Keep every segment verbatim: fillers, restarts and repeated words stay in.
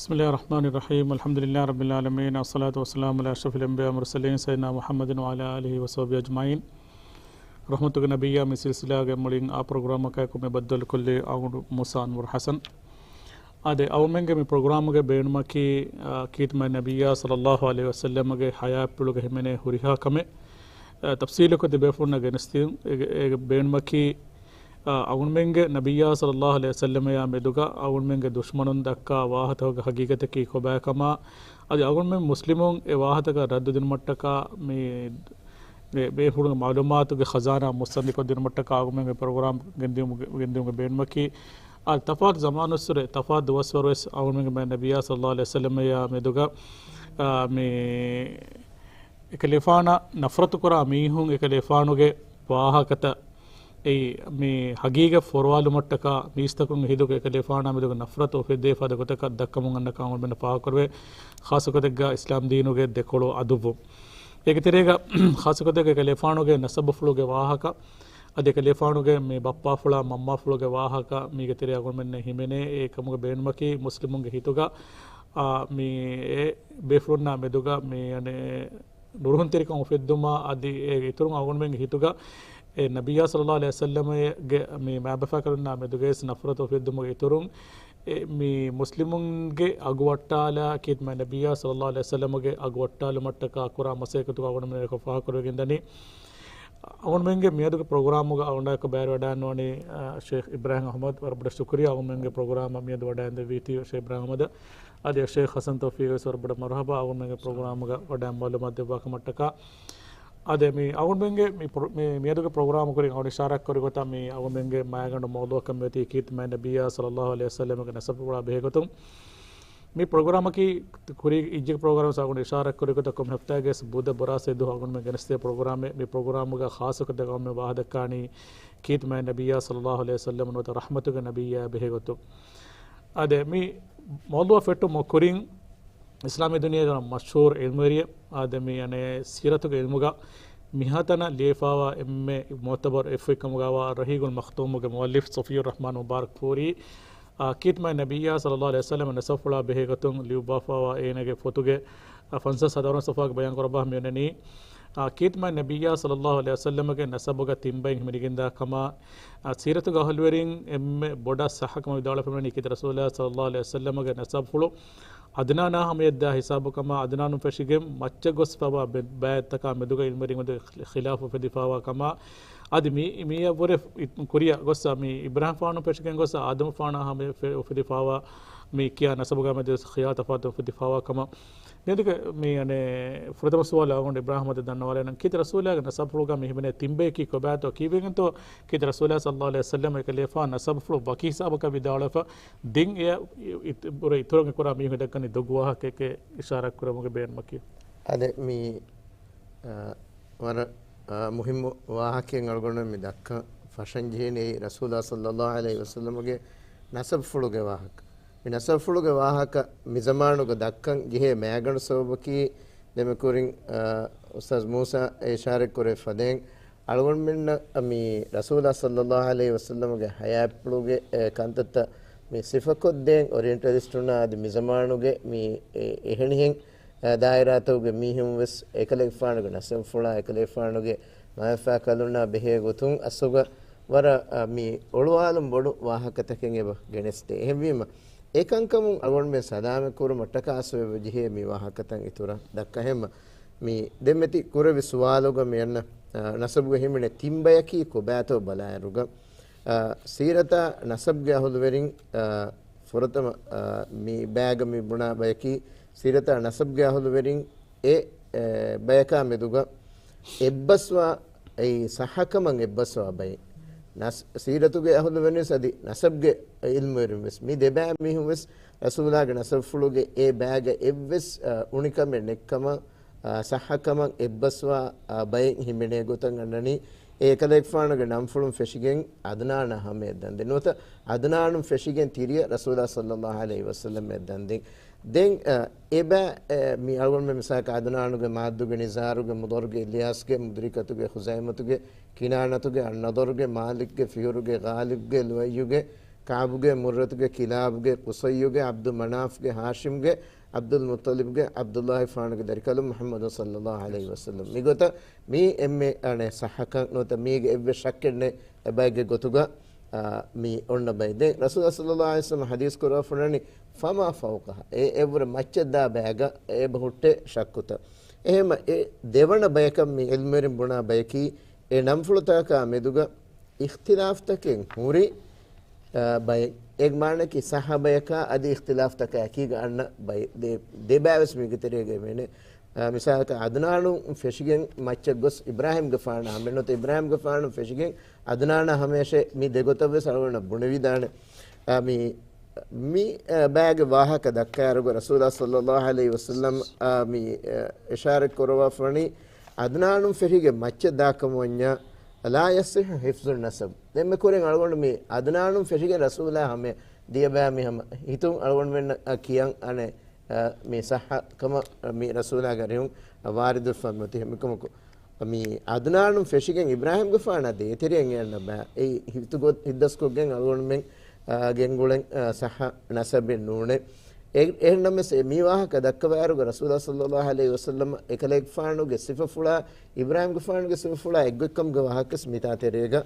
بسم الله الرحمن الرحيم. الحمد لله رب العالمين. الصلاة والسلام على أشرف الأنبياء والمرسلين سيدنا محمد وعلى آله وصحبه أجمعين. ރަޙްމަތުގެ ނަބިއްޔާ މި ސިލްސިލާގެ މުޅިން އާ ޕްރޮގްރާމަކާއެކު މި ބައްދަލުކޮށްލީ އަޅުގަނޑު މޫސާ އަންވަރު ޙަސަން. އާދެ، އަޅުމެންގެ މި ޕްރޮގްރާމުގެ ބޭނުމަކީ، އާ، ކީރިތި މާތް ނަބިއްޔާ ޞައްލައްލާހު ޢަލައިހި ވަސައްލަމްގެ ޙަޔާތްޕުޅުގެ ހިމެނޭ ހުރިހާ ކަމެއް، އާ، ތަފްސީލުކޮށް ތިބޭފުޅުންނަށް ގެނެސްދިން. އޭގެ، އޭގެ ބޭނުމަކީ، އާ، އަޅުމެންގެ ނަބިއްޔާ ޞައްލައްލާހު ޢަލައިހި ވަސައްލަމްއާ މެދުގަ އަޅުމެންގެ ދުޝްމަނުން ދައްކާ ވާހަކަތަކުގެ ހަގީގަތަކީ ކޮބާކަމާ، އަދި އަޅުމެން މުސްލިމުން އެ ވާހަކަތަކަށް ރައްދު ދިނުމަށްޓަކާ މި ބޭ-، ބޭފުޅުންގެ މަޢުލޫމާތުގެ ޚަޒާނާ މުއްސަނދިކޮށްދިނުމަށްޓަކާ އަޅުމެންގެ ޕްރޮގްރާމް ގެންދިއުމުގެ، ގެންދިއުމުގެ ބޭނުމަކީ، އާ، ތަފާތު ޒަމާނުއްސުރެ، ތަފާތު ދުވަސްވަރުވެސް އަޅުމެންގެ މާތް ނަބިއްޔާ ޞައްލައްލާހު ޢަލައިހި ވަސައްލަމްއާ މެދުގަ، އާ، މި އެކަލޭފާނަށް ނަފްރަތުކުރާ މީހުން އެކަލޭފާނުގެ ވާހަކަތައް އެއީ މި ހަގީގަތް ފޮރުވާލުމަށްޓަކާ މީސްތަކުންގެ ހިތުގަ އެކަލޭފާނާ މެދުގަ ނަފްރަތު އުފެއްދެވިފަދަ ގޮތަކަށް ދައްކަމުން އަންނަކަން އަޅުމެންނަށް ފާހަގަކުރެވޭ. ޚާއްޞަގޮތެއްގަ އިސްލާމް ދީނުގެ ދެކޮޅު އަދުއްވުން. އޭގެ ތެރޭގަ ޚާއްޞަގޮތެއްގަ އެކަލޭފާނުގެ ނަސަބުފުޅުގެ ވާހަކަ، އަދި އެކަލޭފާނުގެ މި ބައްޕާފުޅާ މަންމާފުޅުގެ ވާހަކަ މީގެ ތެރެއަށް އަޅުމެންނަށް ހިމެނޭ. އެކަމުގެ ބޭނުމަކީ މުސްލިމުންގެ ހިތުގަ، އާ، މި އެ ބޭފުޅުންނާ މެދުގަ މި އަނެއް ނުރުހުންތެރިކަން އުފެއްދުމާ އަދި އޭގެ އިތުރުން އަޅުގަނޑުމެންގެ ހިތުގަ އެ ނަބިއްޔާ ޞައްލައްލާހު ޢަލައިހި ވަސައްލަމްގެ މި މާބަފާކަލުންނާ މެދުގައި ވެސް ނަފްރަތު އުފެއްދުމުގެ އިތުރުން، އެ މި މުސްލިމުންގެ އަގު ވައްޓާލާ ކީރިތި މާތް ނަބިއްޔާ ޞައްލައްލާހު ޢަލައިހި ވަސައްލަމްގެ އަގު ވައްޓާލުމަށްޓަކާ ކުރާ މަސައްކަތުގަ އަޅުގަނޑުމެން ފާހަގަކުރެވިގެން ދަނީ. އަޅުގަނޑުމެންގެ މިއަދުގެ ޕްރޮގްރާމުގަ އަޅުގަނޑާއެކު ބައިވެރިވަޑައިގަންނަވަނީ، އާ، ޝޭޚް އިބްރާހިމް އަޙްމަދު. ވަރަށް ބޮޑަށް ޝުކުރިއްޔާ އަޅުގަނޑުމެންގެ ޕްރޮގްރާމަށް މިއަދު ވަޑައިގެންދެވި ޝޭޚް އިބްރާހިމް އަޙްމަދަށް. އަދި ޝޭޚް ޙަސަން ތައުފީޤަށް ވެސް ވަރަށް ބޮޑަށް މަރުޙަބާ އަޅުގަނޑުމެންގެ ޕްރޮގްރާމުގަ ވަޑައިގެން މަޢުލޫމާތު ދެއްވާ ކަމަށްޓަކާ. އާދެ، މި އަޅުގަނޑުމެންގެ މި ޕްރޮ-، މި، މިއަދުގެ ޕްރޮގްރާމު ކުރިން އަޅުގަނޑު އިޝާރާތް ކުރި ގޮތަށް މި އަޅުގަނޑުމެންގެ މައިގަނޑު މައުޟޫޢަކަށް މިއޮތީ ކީރިތި މާތް ނަބިއްޔާ ޞައްލައްލާހު ޢަލައިހި ވަސައްލަމްގެ ނަސަބުފުޅާ ބެހޭގޮތުން. މި ޕްރޮގްރާމަކީ ކުރީ އިއްޒެކް ޕްރޮގްރާމް އަޅުގަނޑު އިޝާރާތް ކުރި ގޮތަށް ކޮންމެ ހަފްތާގެ ބުދަ ބޮރާ ސައްތަ ދުވަހު އަޅުގަނޑުމެން ގެނެސްދޭ ޕްރޮގްރާމެއް. މި ޕްރޮގްރާމުގަ ޚާއްޞަ ގޮތަކަށް އަޅުގަނޑުމެން ވާހަކަ ދައްކާނީ ކީރިތި މާތް ނަބިއްޔާ ޞައްލައްލާހު ޢަލައިހި ވަސައްލަމް ނުވަތަ ރަޙްމަތުގެ ނަބިއްޔާ ބެހޭގޮތުން. އާދެ، މި މައުޟޫޢަށް ފެއްޓުމުގެ ކުރިން އިސްލާމީ ދުނިޔޭގެ މަޝްހޫރު ޢިލްމުވެރިއެއް، އާދެ، މި އަނެއް ސީރަތުގެ ޢިލްމުގަ މިހާތަނަށް ލިޔެފައިވާ އެންމެ މުޢުތަބަރު އެއްފުށިކަމުގައިވާ ރަޙީގުލް މަޚްތޫމުގެ މުއައްލިފް ޞަފިއްޔުއްރަޙްމާން މުބާރަކްފޫރީ، އާ، ކީރިތި މާތް ނަބިއްޔާ ޞައްލައްލާހު ޢަލައިހި ވަސައްލަމްގެ ނަސަބުފުޅާ ބެހޭގޮތުން ލިޔުއްވާފައިވާ އޭނާގެ ފޮތުގެ، އާ، ފަންސާސް ހަތަރުވަނަ ޞަފްޙާގަ ބަޔާންކުރައްވާ މިއޮންނަނީ، އާ، ކީރިތި މާތް ނަބިއްޔާ ޞައްލައްލާހު ޢަލައިހި ވަސައްލަމްގެ ނަސަބުގަ ތިން ބައިން ހިމެނިގެންދާ ކަމަށް، އާ، ސީރަތުގެ އަހުލުވެރިން އެންމެ ބޮޑަށް ޞައްޙަކަމަށް ވިދާޅުވެފައިވަނީ ކީރިތި ރަސޫލާ ޞައްލައްލާހު ޢަލައިހި ވަސައްލަމްގެ ނަސަބުފުޅު ޢަދްނާނާ ހަމަޔަށްދާ ހިސާބުކަމާ، ޢަދްނާނުން ފެށިގެން މައްޗަށް ގޮސްފައިވާ ބެ-، ބައިތަކާ މެދުގަ އިލްމުވެރިން މެދު ޚިލާފު އުފެދިފައިވާ ކަމާ، އަދި މި، މިއަށްވުރެ ކުރިއަށް ގޮސް މި އިބްރާހިމްފާނު ފެށިގެން ގޮސް އާދަމުފާނާ ހަމަ އުފެ-، އުފެދިފައިވާ މި ކިޔާ ނަސަބުގަ މެދު ޚިޔާ ތަފާތު އުފެދިފައިވާ ކަމަށް. މިއަދުގެ މި އަނެއް ފުރަތަމަ ސުވާލު އަޅުގަނޑު އިބްރާހިމް އަޙްމަދަށް ދަންނަވާލަން. ކީރިތި ރަސޫލާގެ ނަސަބުފުޅުގަ މި ހިމެނޭ ތިން ބަޔަކީ ކޮބާތޯ؟ ކީއްވެގެންތޯ ކީރިތި ރަސޫލާ ޞައްލައްލާހު ޢަލައިހި ވަސައްލަމް އެކަލޭފާނު ނަސަބުފުޅު ވަކި ހިސާބަކަށް ވިދާޅުވެފަ ދިން އެ އިތު-، އިތުރުން އެކުރާ މީހުން ދައްކަނީ ދޮގު ވާހަކައެކޭ އިޝާރާތް ކުރުމުގެ ބޭނުމަކީ. އަދި މި، އަ، ވަރަށް، އަ، މުހިއްމު ވާހަކައެއް އަޅުގަނޑު މި ދައްކަން ފަށަން ޖެހޭނީ އެއީ ރަސޫލާ ޞައްލައްލާހު ޢަލައިހި ވަސައްލަމްގެ ނަސަބުފުޅުގެ ވާހަކަ. މި ނަސަބުފުޅުގެ ވާހަކަ މި ޒަމާނުގަ ދައްކަން ޖެހޭ މައިގަނޑު ސަބަބަކީ ދެމެ ކުރިން، އަ، އުސްތާޛް މޫސާ އިޝާރަތް ކުރެ ފަދައިން އަޅުގަނޑުމެންނަށް މި ރަސޫލާ ޞައްލައްލާހު ޢަލައިހި ވަސައްލަމްގެ ޙަޔާތްޕުޅުގެ، އެ، ކަންތައްތައް މި ސިފަކޮށްދޭން އޮރިއެންޓަލިސްޓުންނާ އަދި މި ޒަމާނުގެ މި، އެ، އެހެނިހެން، އެ، ދާއިރާތަކުގެ މީހުން ވެސް އެކަލޭގެފާނުގެ ނަސަބުފުޅާ އެކަލޭގެފާނުގެ މައިފާކަލުންނާ ބެހޭ ގޮތުން އަސްލުގަ ވަރަށް، އަ، މި އޮޅުވާލުން ބޮޑު ވާހަކަތަކެއް އެބަ ގެނެސްދޭ. އެހެންވީމަ، އެކަންކަމުން އަޅުގަނޑުމެން ސަލާމަތް ކުރުމަށްޓަކާ އަސްލު އެބަ ޖެހޭ މި ވާހަކަތައް އިތުރަށް ދައްކަހެންމަ. މި ދެންމެ ތި ކުރެއްވި ސުވާލުގަ މި އަންނަ، އަ، ނަސަބުގަ ހިމެނޭ ތިން ބަޔަކީ ކޮބާތޯ ބަލާއިރުގަ، އަ، ސީރަތާ ނަސަބްގެ އަހުލުވެރިން، އަ، ފުރަތަމަ، އަ، މި ބައިގަ މި ބުނާ ބަޔަކީ ސީރަތާ ނަސަބްގެ އަހުލުވެރިން އެ، އެ، ބަޔަކާ މެދުގަ އެއްބަސްވާ، އެއީ ޞައްޙަކަމަށް އެއްބަސްވާ ބައެއް. ނަސް-، ސީރަތުގެ އަހުލުވެރިން ވެސް އަދި ނަސަބްގެ ޢިލްމުވެރިން ވެސް މި ދެބައި މީހުން ވެސް ރަސޫލާގެ ނަސަބުފުޅުގެ އެ ބައިގަ އެއްވެސް، އަ، އުނިކަމެއް ނެތްކަމަށް، އާ، ޞައްޙަކަމަށް އެއްބަސްވާ، އާ، ބައެއް ހިމެނޭ ގޮތަށް އަންނަނީ، އެ އެކަލޭގެފާނުގެ ނަންފުޅުން ފެށިގެން އަދްނާނާ ހަމަޔަށް ދަންދެން. ނުވަތަ އަދްނާނުން ފެށިގެން ތިރިއަށް ރަސޫލާ ޞައްލައްލާހު ޢަލައިހި ވަސައްލަމަށް ދަންދެން. ދެން، އާ، އެބަ، އެ، މި އަޅުގަނޑުމެން މިސާލަކަށް އަދްނާނުގެ މާދުގެ ނިޒާރުގެ މުޟައްރުގެ އިލްޔާސްގެ މުދްރިކަތުގެ ޚުޒައިމަތުގެ ކިނާނަތުގެ އައްނަޟަރުގެ މާލިކްގެ ފިހުރުގެ ޣާލިބްގެ ލުއައްޔުގެ ކަޢުބުގެ، މުއްރަތުގެ، ކިލާބުގެ، ޤުޞައްޔުގެ، ޢަބްދު މަނާފްގެ، ހާޝިމްގެ، ޢަބްދުލް މުއްޠަލިބްގެ، ޢަބްދުﷲ ފާނުގެ ދަރިކަލުން މުޙައްމަދު ޞައްލަﷲ ޢަލައިހި ވަސައްލަމް. މިގޮތަށް މީ އެންމެ އަނެއް ޞައްޙަކަން ނުވަތަ މީގެ އެއްވެސް ޝައްކެއް ނެތް އެބައެއްގެ ގޮތުގަ، އާ، މީ އޮންނަ ބައެއް. ދެން ރަސޫލާ ޞައްލަﷲ ޢަލައިހި ވަސައްލަމް ޙަދީޘް ކުރައްވާފަ ވަނީ، ފަމާ ފައުޤަހާ، އެ އެއްވުރެ މައްޗަށްދާ ބައިގަ އެބަ ހުއްޓޭ ޝައްކުތައް. އެހެންމަ އެ ދެވަނަ ބަޔަކަށް މި ޢިލްމުވެރިން ބުނާ ބަޔަކީ، އެ ނަންފުޅުތަކާ މެދުގަ އިޚްތިލާފްތަކެއް ހުރި، އާ، ބައެއް. އޭގެ މާނައަކީ ޞައްޙަ ބަޔަކާ އަދި އިޚްތިލާފްތަކާ އެކީގަ އަންނަ ބައެއް. ދެ-، ދެބައިވެސް މީގެ ތެރޭގަ އެބޭނެ. އާ، މިސާލަކަށް ޢަދްނާނުން ފެށިގެން މައްޗަށް ގޮސް އިބްރާހީމްގެފާނާ ހަމަ ނުވަތަ އިބްރާހީމްގެފާނުން ފެށިގެން ޢަދްނާނާ ހަމަޔަށޭ މި ދެގޮތަށްވެސް އަޅުގަނޑަށް ބުނެވިދާނެ. އާ، މި، މި، އާ، ބައިގެ ވާހަކަ ދައްކާއިރުގަ ރަސޫލާ ޞައްލަﷲ ޢަލައިހި ވަސައްލަމް، އާ، މި، އާ، އިޝާރަތް ކުރައްވާފަ ވަނީ، ޢަދްނާނުން ފެށިގެން މައްޗަށް ދާކަމަށް ވަންޏާ، ލާ ޔަޞިއްޙު ޙިފްޒު ނަސަބް. ދެންމެ ކުރިން އަޅުގަނޑު މި ޢަދްނާނުން ފެށިގެން ރަސޫލާ ހަމަ ދިޔަބައި މި ހަމަ ހިތުން އަޅުގަނޑުމެންނަށް ކިޔަން އަނެއް، އަ، މި ޞައްޙަ ކަމަށް މި ރަސޫލާގެ އަރިހުން ވާރިދުވެފަ މިއޮތީ. ހެންމެ ކަމަކު، މި ޢަދްނާނުން ފެށިގެން އިބްރާހީމްގެފާނާ ދޭތެރެއަށް އެ އަންނަ ބައި އެއީ ހިތު ގޮ-، ހިތްދަސްކޮށްގެން އަޅުގަނޑުމެން، އަ، ގެންގުޅެން، އަ، ޞައްޙަ ނަސަބެއް ނޫނޭ. އެ-، އެހެންނަމަވެސް އެ މި ވާހަކަ ދައްކަވާއިރުގަ ރަސޫލާ ޞައްލަﷲ ޢަލައިހި ވަސައްލަމް އެކަލޭގެފާނުގެ ސިފަފުޅާ އިބްރާހީމްގެފާނުގެ ސިފަފުޅާ އެއްގޮތްކަމުގެ ވާހަކަވެސް މިތާ ތެރޭގަ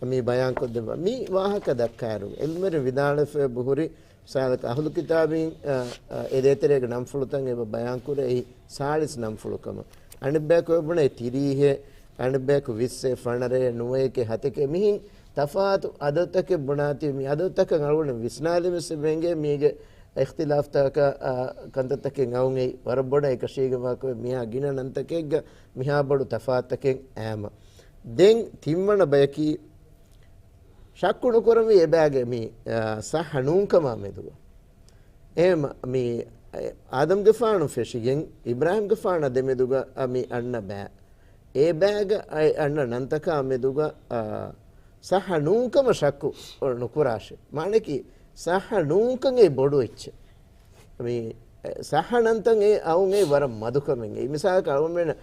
މި ބަޔާންކޮށްދެއްވާ. މި ވާހަކަ ދައްކާއިރު ޢިލްމުވެރިން ވިދާޅުވެފަ އެބަހުރި، މިސާލަކަށް އަހުލު ކިތާބީން، އަ، އަ، އެ ދޭތެރޭގެ ނަންފުޅުތައް އެބަ ބަޔާންކުރޭ އެއީ ސާޅީސް ނަންފުޅު ކަމަށް. އަނެއްބަޔަކު އެބުނޭ ތިރީހެއް، އަނެއްބަޔަކު ވިއްސެއް، ފަނަރައެއް، ނުވައެކެއް، ހަތެކެއް، މިހިން ތަފާތު އަދަދުތަކެއް ބުނާތީ، މި އަދަދުތަކަށް އަޅުގަނޑު ވިސްނާލީމަސް އެބަ އެނގޭ މީގެ އިޚްތިލާފްތަކަކަށް، އަ، ކަންތައްތަކެއް އައުން އެއީ ވަރަށް ބޮޑަށް އެކަށީގެންވާކަމެއް މިހާ ގިނަ ނަންތަކެއްގަ މިހާ ބޮޑު ތަފާތުތަކެއް އައީމަ. ދެން ތިންވަނަ ބަޔަކީ ޝައްކު ނުކުރަންވީ އެބައިގެ މި، އަ، ޞައްޙަ ނޫންކަމާ މެދުގަ. އެހެން މި، އަ، އާދަމްގެފާނު ފެށިގެން އިބްރާހީމްގެފާނާ ދެމެދުގަ، އަ، މި އަންނަ ބައި. އެ ބައިގަ އަ، އަންނަ ނަންތަކާ މެދުގަ، އަ، ޞައްޙަ ނޫންކަމަށް ޝައްކު ނުކުރާށޭ. މާނައަކީ ޞައްޙަ ނޫންކަން އެއީ ބޮޑު އެއްޗެއް. މި، އެ، ޞައްޙަ ނަންތައް އެ އައުން އެއީ ވަރަށް މަދުކަމެއް އެއީ. މިސާލަކަށް އަޅުގަނޑުމެން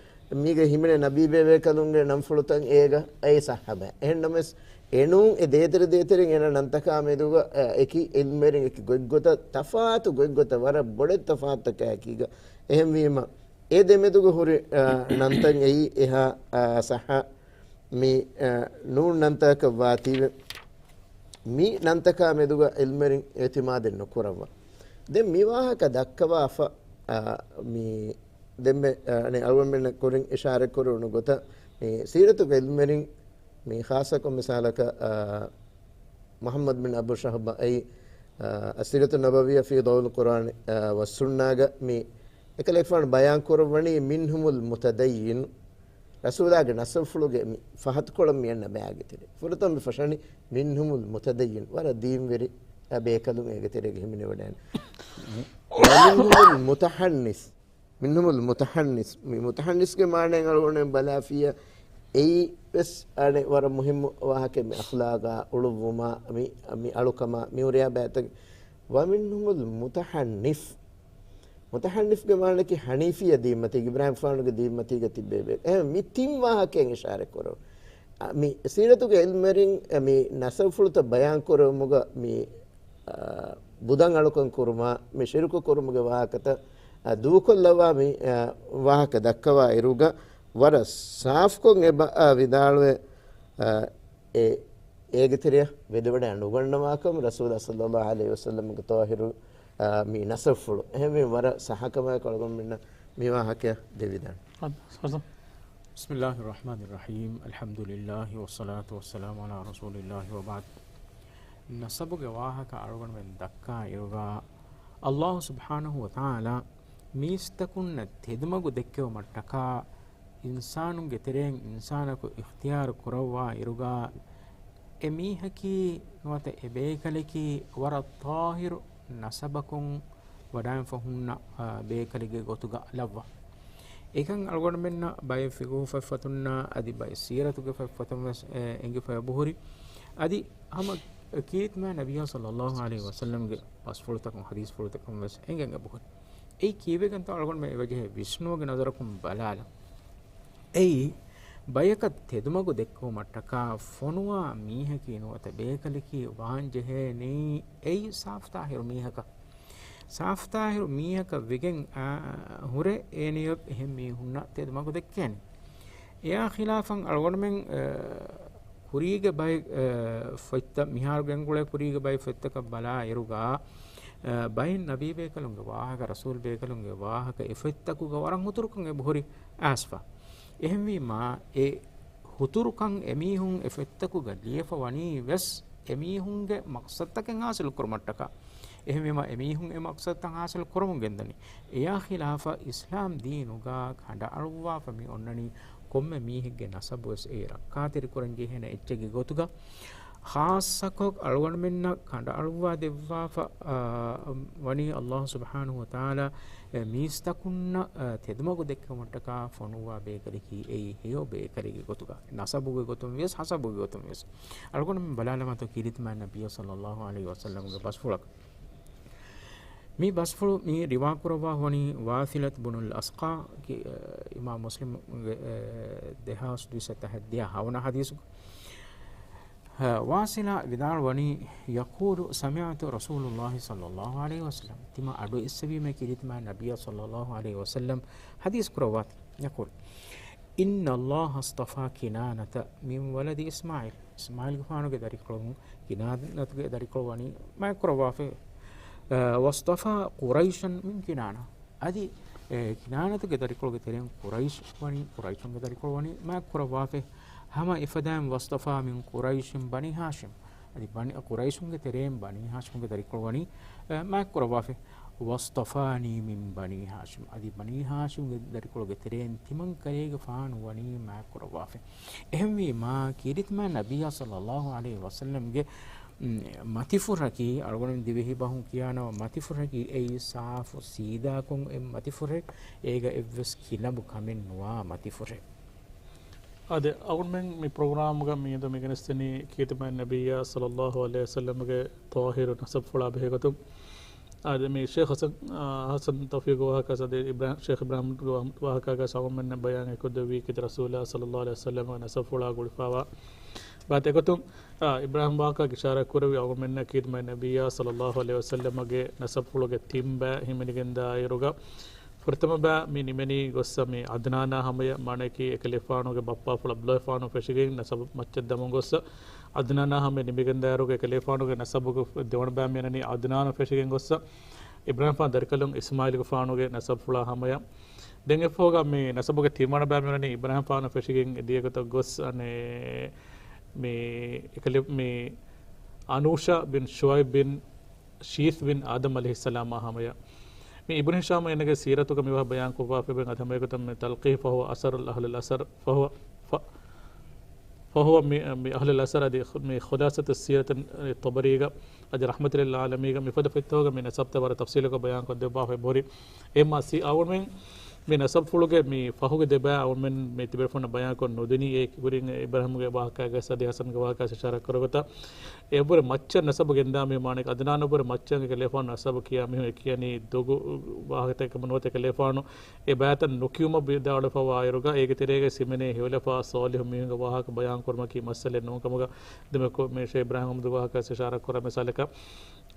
މީގަ ހިމެނޭ ނަބީ ބޭބޭކަލުންގެ ނަންފުޅުތައް އޭގަ އެއީ ޞައްޙަ ބައި. އެހެންނަމަވެސް އެނޫން އެ ދޭތެރެ ދޭތެރެން އޭނަ ނަންތަކާ މެދުގަ، އަ، އެކި ޢިލްމުވެރިން އެކި ގޮތްގޮތަށް ތަފާތު ގޮތްގޮތަށް ވަރަށް ބޮޑެތި ތަފާތުތަކާ އެކީގަ. އެހެންވީމަ އެ ދެމެދުގަ ހުރި، އަ، ނަންތައް އެއީ އެހާ، އަ، ޞައްޙަ މި، އަ، ނޫން ނަންތަކަށް ވާތީވެ. މި ނަންތަކާ މެދުގަ ޢިލްމުވެރިން އިޢުތިމާދެއް ނުކުރައްވާ. ދެން މި ވާހަކަ ދައްކަވާފަ، އަ، މި ދެންމެ، އަ، އަނެއް އަޅުގަނޑުމެންނަށް ކުރިން އިޝާރަތް ކުރެވުނު ގޮތަށް މި ސީރަތުގެ ޢިލްމުވެރިން މި ޚާއްޞަކޮށް މިސާލަކަށް، އަ، މުޙައްމަދު ބިން އަބޫ ޝަހްބާ އެއީ، އަ، އައްސީރަތު ނަބަވިއްޔާ ފީ ޟައުއިލް ޤުރްއާނި، އަ، ވައްސުންނާގަ މި އެކަލޭގެފާނު ބަޔާން ކުރައްވަނީ މިންހުމުލް މުތަދައްޔިނު. ރަސޫލާގެ ނަސަބުފުޅުގެ މި ފަހަތުކޮޅަށް މި އަންނަ ބައިގެ ތެރޭ. ފުރަތަމަ މި ފަށަނީ މިންހުމުލް މުތަދައްޔިނު. ވަރަށް ދީންވެރި، އަ، ބޭކަލުން އޭގެ ތެރޭގަ ހިމެނިވަޑައިގެން. ވަމިންހުމުލް މުތަޙައްނިސް. މިންހުމުލް މުތަޙައްނިސް. މި މުތަޙައްނިސްގެ މާނައިން އަޅުގަނޑުމެން ބަލާފިއްޔާ އެއީ ވެސް އަނެއް ވަރަށް މުހިއްމު ވާހަކައެއް. މި އަޚްލާގާ އުޅުއްވުމާ، މި، މި އަޅުކަމާ، މި ހުރިހާ ބައިތަކެއް. ވަމިންހުމުލް މުތަޙައްނިފް. މުތަޙައްނިފްގެ މާނައަކީ ޙަނީފިއްޔާ ދީންމަތީގަ، އިބްރާހީމްގެފާނުގެ ދީންމަތީގަ ތިއްބެވޭ. އެހެން މި ތިން ވާހަކައިން އިޝާރަތް ކުރަން. އަ، މި ސީރަތުގެ ޢިލްމުވެރިން، އަ، މި ނަސަބުފުޅުތައް ބަޔާން ކުރެވުމުގަ މި، އަ، ބުދަށް އަޅުކަން ކުރުމާ، މި ޝިރުކު ކުރުމުގެ ވާހަކަތައް، އަ، ދޫކޮށްލައްވާ މި، އަ، ވާހަކަ ދައްކަވާ އިރުގަ ވަރަށް ސާފުކޮށް އެބަ، އަ، ވިދާޅުވެ، އަ، އެ، އޭގެ ތެރެއަށް ވެދެވަޑައި ނުގަންނަވާކަމަށް ރަސޫލާ ޞައްލައްލާހު ޢަލައިހި ވަސައްލަމްގެ ޠާހިރު، އާ، މި ނަސަބުފުޅު. އެހެންވެ ވަރަށް ސައްހަކަމާއެކު އަޅުގަނޑުމެންނަށް މި ވާހަކަ ދެވިދާނެ. ބިސްމިއްލާހިއްރަޙްމާނިއްރަޙީމް. އަލްޙަމްދުލިއްލާހި ވައްޞަލާތު ވައްސަލާމު ޢަލާ ރަސޫލިއްލާހި ވަބަޢްދު. ނަސަބުގެ ވާހަކަ އަޅުގަނޑުމެން ދައްކާ އިރުގަ، އައްލާހު ސުބްޙާނަހު ވަތަޢާލާ މީސްތަކުންނަށް ތެދުމަގު ދެއްކެވުމަށްޓަކާ، އިންސާނުންގެ ތެރެއިން އިންސާނަކު އިޚްތިޔާރު ކުރައްވާ އިރުގަ، އެ މީހަކީ ނުވަތަ އެ ބޭކަލަކީ ވަރަށް ޠާހިރު ނަސަބަކުން ވަޑާންފަ ހުންނަ، އާ، ބޭކަލެއްގެ ގޮތުގަ ލައްވާ. އެކަން އަޅުގަނޑުމެންނަށް ބައެއް ފިޤުހު ފަތްފަތުންނާ އަދި ބައެއް ސީރަތުގެ ފަތްފަތުން ވެސް، އެ، އެނގިފަ އެބަހުރި. އަދި ހަމަ ކީރިތި މާތް ނަބިއްޔާ ޞައްލައްލާހު ޢަލައިހި ވަސައްލަމްގެ ބަސްފުޅުތަކުން، ޙަދީޘްފުޅުތަކުން ވެސް އެނގެން އެބަހުރި. އެއީ ކީއްވެގެންތޯ އަޅުގަނޑުމެން އެވަޖެހޭ ވިސްނުމުގެ ނަޒަރަކުން ބަލާލަން. އެއީ ބަޔަކަށް ތެދުމަގު ދެއްކުމަށްޓަކާ ފޮނުވާ މީހަކީ ނުވަތަ ބޭކަލަކީ ވާންޖެހޭނީ އެއީ ސާފުތާހިރު މީހަކަށް. ސާފުތާހިރު މީހަކަށް ވެގެން، އާ، ހުރެ އޭނިއަށް އެހެން މީހުންނަށް ތެދުމަގު ދެއްކޭނެ. އެއާ ޚިލާފަށް އަޅުގަނޑުމެން، އާ، ކުރީގެ ބައެއް، އާ، ފޮތްތައް މިހާރު ގެންގުޅޭ ކުރީގެ ބައެއް ފޮތްތަކަށް ބަލާ އިރުގަ، އާ، ބައެއް ނަބީ ބޭކަލުންގެ ވާހަކަ، ރަސޫލް ބޭކަލުންގެ ވާހަކަ އެ ފޮތްތަކުގަ ވަރަށް ހުތުރުކަން އެބަހުރި އައިސްފަ. އެހެންވީމާ، އެ ހުތުރުކަން އެމީހުން އެ ފޮތްތަކުގަ ލިޔެފަ ވަނީ ވެސް އެމީހުންގެ މަޤްޞަދުތަކެއް ޙާޞިލު ކުރުމަށްޓަކާ. އެހެންވީމާ، އެމީހުން އެ މަޤްޞަދުތައް ޙާޞިލު ކުރަމުން ގެންދަނީ. އެޔާ ޚިލާފަށް އިސްލާމް ދީނުގަ ކަނޑައަޅުއްވާފަ މި އޮންނަނީ ކޮންމެ މީހެއްގެ ނަސަބުވެސް އެއީ ރައްކާތެރިކުރަން ޖެހޭނެ އެއްޗެއްގެ ގޮތުގަ. ޚާއްޞަކޮށް އަޅުގަނޑުމެންނަށް ކަނޑައަޅުއްވާ ދެއްވާފަ، އާ، ވަނީ ﷲ ސުބްޙާނަހޫ ވަތަޢާލާ، އެ، މީސްތަކުންނަށް، އާ، ތެދުމަގު ދެއްކުމަށްޓަކާ ފޮނުއްވާ ބޭކަލަކީ އެއީ ހެޔޮ ބޭކަލެއްގެ ގޮތުގަ، ނަސަބުގެ ގޮތުން ވިޔަސް، ޙަސަބުގެ ގޮތުން ވިޔަސް. އަޅުގަނޑުމެން ބަލާލަމާތޯ ކީރިތި މާތް ނަބިއްޔާ ޞައްލައްލާހު ޢަލައިހި ވަސައްލަމްގެ ބަސްފުޅަކަށް. މި ބަސްފުޅު މި ރިވާ ކުރައްވާ ވަނީ ވާޞިލަތު ބުނުލް އަސްޤާ، ކި-، އެ، އިމާމް މުސްލިމްގެ، އެ، ދެހާސް ދުއިސައްތަ ހަތްދިހަ ހަވަނަ ޙަދީޘުގަ. އެ، ވާޞިލާ ވިދާޅުވަނީ، يقول سمعت رسول الله صلى الله عليه وسلم، ތިމަ އަޑު އިއްސެވީމޭ ކީރިތި މާތް ނަބިއްޔާ ޞައްލައްލާހު ޢަލައިހި ވަސައްލަމް ޙަދީޘް ކުރައްވާތީ، يقول، إن الله اصطفى كنانة من ولد إسماعيل. އިސްމާޢީލްގެފާނުގެ ދަރިކޮޅުން ކިނާނަތުގެ ދަރިކޮޅު ވަނީ މާތްކުރައްވާފަ. އަ، واصطفى قريشا من كنانة. އަދި، އެ، ކިނާނަތުގެ ދަރިކޮޅުގެ ތެރެއިން ޤުރައިޝް ވަނީ، ޤުރައިޝުންގެ ދަރިކޮޅު ވަނީ މާތްކުރައްވާފަ. ހަމަ އެފަދައިން واصطفى من قريش بني هاشم. އަދި ބަނި، ޤުރައިޝުންގެ ތެރެއިން ބަނީ ހާޝިމްގެ ދަރިކޮޅު ވަނީ، އެ، މާތްކުރައްވާފަ. واصطفاني من بني هاشم. އަދި ބަނީ ހާޝިމްގެ ދަރިކޮޅުގެ ތެރެއިން ތިމަންކަލޭގެފާނު ވަނީ މާތްކުރައްވާފަ. އެހެންވީމާ، ކީރިތި މާތް ނަބިއްޔާ ޞައްލައްލާހު ޢަލައިހި ވަސައްލަމްގެ، މް، މަތިފުށަކީ، އަޅުގަނޑު ދިވެހި ބަހުން ކިޔާނަމަ، މަތިފުށަކީ އެއީ ސާފު ސީދާކޮށް އެ މަތިފުށެއް، އޭގަ އެއްވެސް ކިލަނބު ކަމެއް ނުވާ މަތިފުށެއް. އާދެ، އަޅުގަނޑުމެން މި ޕްރޮގްރާމުގަ މިއަދު މި ގެނެސްދެނީ ކީރިތި މާތް ނަބިއްޔާ ޞައްލައްލާހު ޢަލައިހި ވަސައްލަމްގެ ޠާހިރު ނަސަބުފުޅާ ބެހޭގޮތުން. އާދެ، މި ޝޭޚް ޙަސަން، އާ، ޙަސަން ތައުފީޤްގެ ވާހަކަ ސަދެ އިބްރާ-، ޝޭޚް އިބްރާހިމްގެ ވާ-، ވާހަކަގަ އަޅުގަނޑުމެންނަށް ބަޔާން އެކުދެއްވީ ކީރިތި ރަސޫލާ ޞައްލައްލާހު ޢަލައިހި ވަސައްލަމްގެ ނަސަބުފުޅާ ގުޅިފައިވާ ބާތް އެގޮތުން، އާ، އިބްރާހިމް ވާހަކަ އިޝާރާތް ކުރެއްވި އަޅުގަނޑުމެންނަށް ކީރިތި މާތް ނަބިއްޔާ ޞައްލައްލާހު ޢަލައިހި ވަސައްލަމްގެ ނަސަބުފުޅުގެ ތިން ބައި ހިމެނިގެންދާ އިރުގަ، ފުރަތަމަ ބައި މި ނިމެނީ ގޮއްސަ މި ޢަދްނާނާ ހަމަޔަށް، މާނައަކީ އެކަލޭފާނުގެ ބައްޕާފުޅު ޢަބްދުﷲގެފާނު ފެށިގެން ނަސަބު މައްޗަށް ދަމުން ގޮއްސަ، ޢަދްނާނާ ހަމަޔަށް ނިމިގެންދާއިރުގަ އެކަލޭފާނުގެ ނަސަބުގެ ދެވަނަ ބައި މިއަންނަނީ ޢަދްނާނު ފެށިގެން ގޮއްސަ، އިބްރާހިމްފާނު ދަރިކަލުން އިސްމާޢީލްގެފާނުގެ ނަސަބުފުޅާ ހަމަޔަށް. ދެން އެއަށްފަހުގަ މި ނަސަބުގެ ތިންވަނަ ބައި މިއަންނަނީ އިބްރާހިމްފާނު ފެށިގެން އެދިޔަ ގޮތަށް ގޮސް، އަނެއް، މި އެކަލޭ-، މި އަނޫޝާ ބިން ޝުޢައިބް ބިން ޝީޘް ބިން އާދަމް ޢަލައިހިއްސަލާމާ ހަމަޔަށް. މި އިބްނު ހިޝާމް އޭނަގެ ސީރަތުގަ މިވާހަކަ ބަޔާން ކޮށްފައި އެބަ އަދި ހަމައެގޮތަށް މި ތަލްޤީޙް، فهو أسر أهل الأسر، فهو، ف-، فهو މި، މި އަހްލުލް އަސަރް އަދި ޚު-، މި ޚުލާޞަތު ސީރަތު ތަބަރީގަ އަދި ރަޙްމަތުލިލް ޢާލަމީންގަ މިފަދަ ފޮތްތަކުގަ މި ނަސަބުތައް ވަރަށް ތަފްޞީލުކޮށް ބަޔާން ކޮށްދެއްވާފައި އެބަހުރި. އެހެންމާ ސީ އަޅުގަނޑުމެން މި ނަސަބުފުޅުގެ މި ފަހުގެ ދެބައި އަޅުގަނޑުމެން މި ތިބޭފުޅުންނަށް ބަޔާންކޮށް ނުދިނީ. އޭގެ ކުރިން އިބްރާހިމްގެ ވާހަކައިގަ އަދި ޙަސަންގެ ވާހަކައިގަ އިޝާރާތް ކުރި ގޮތަށް އެއަށްވުރެ މައްޗަށް ނަސަބު ގެންދާ މީހުން، މާނައަކީ ޢަދްނާނަށްވުރެ މައްޗަށް އެކަލޭފާނު ނަސަބު ކިޔާ މީހުން އެ ކިޔަނީ ދޮގު ވާހަކަތަކެއް ކަމަށް ނުވަތަ އެކަލޭފާނު އެ ބައިތައް ނުކިޔުމަށް ވިދާޅުވެފައިވާއިރުގަ އޭގެ ތެރޭގައި ހިމެނޭ ހެޔޮލަފާ ޞާލިޙު މީހުންގެ ވާހަކަ ބަޔާން ކުރުމަކީ މައްސަލައެއް ނޫން ކަމުގަ ދެމެކޮށް މި ޝޭޚް އިބްރާހިމް އަޙްމަދު ވާހަކަ އިޝާރާތް ކުރާ މިސާލަކަށް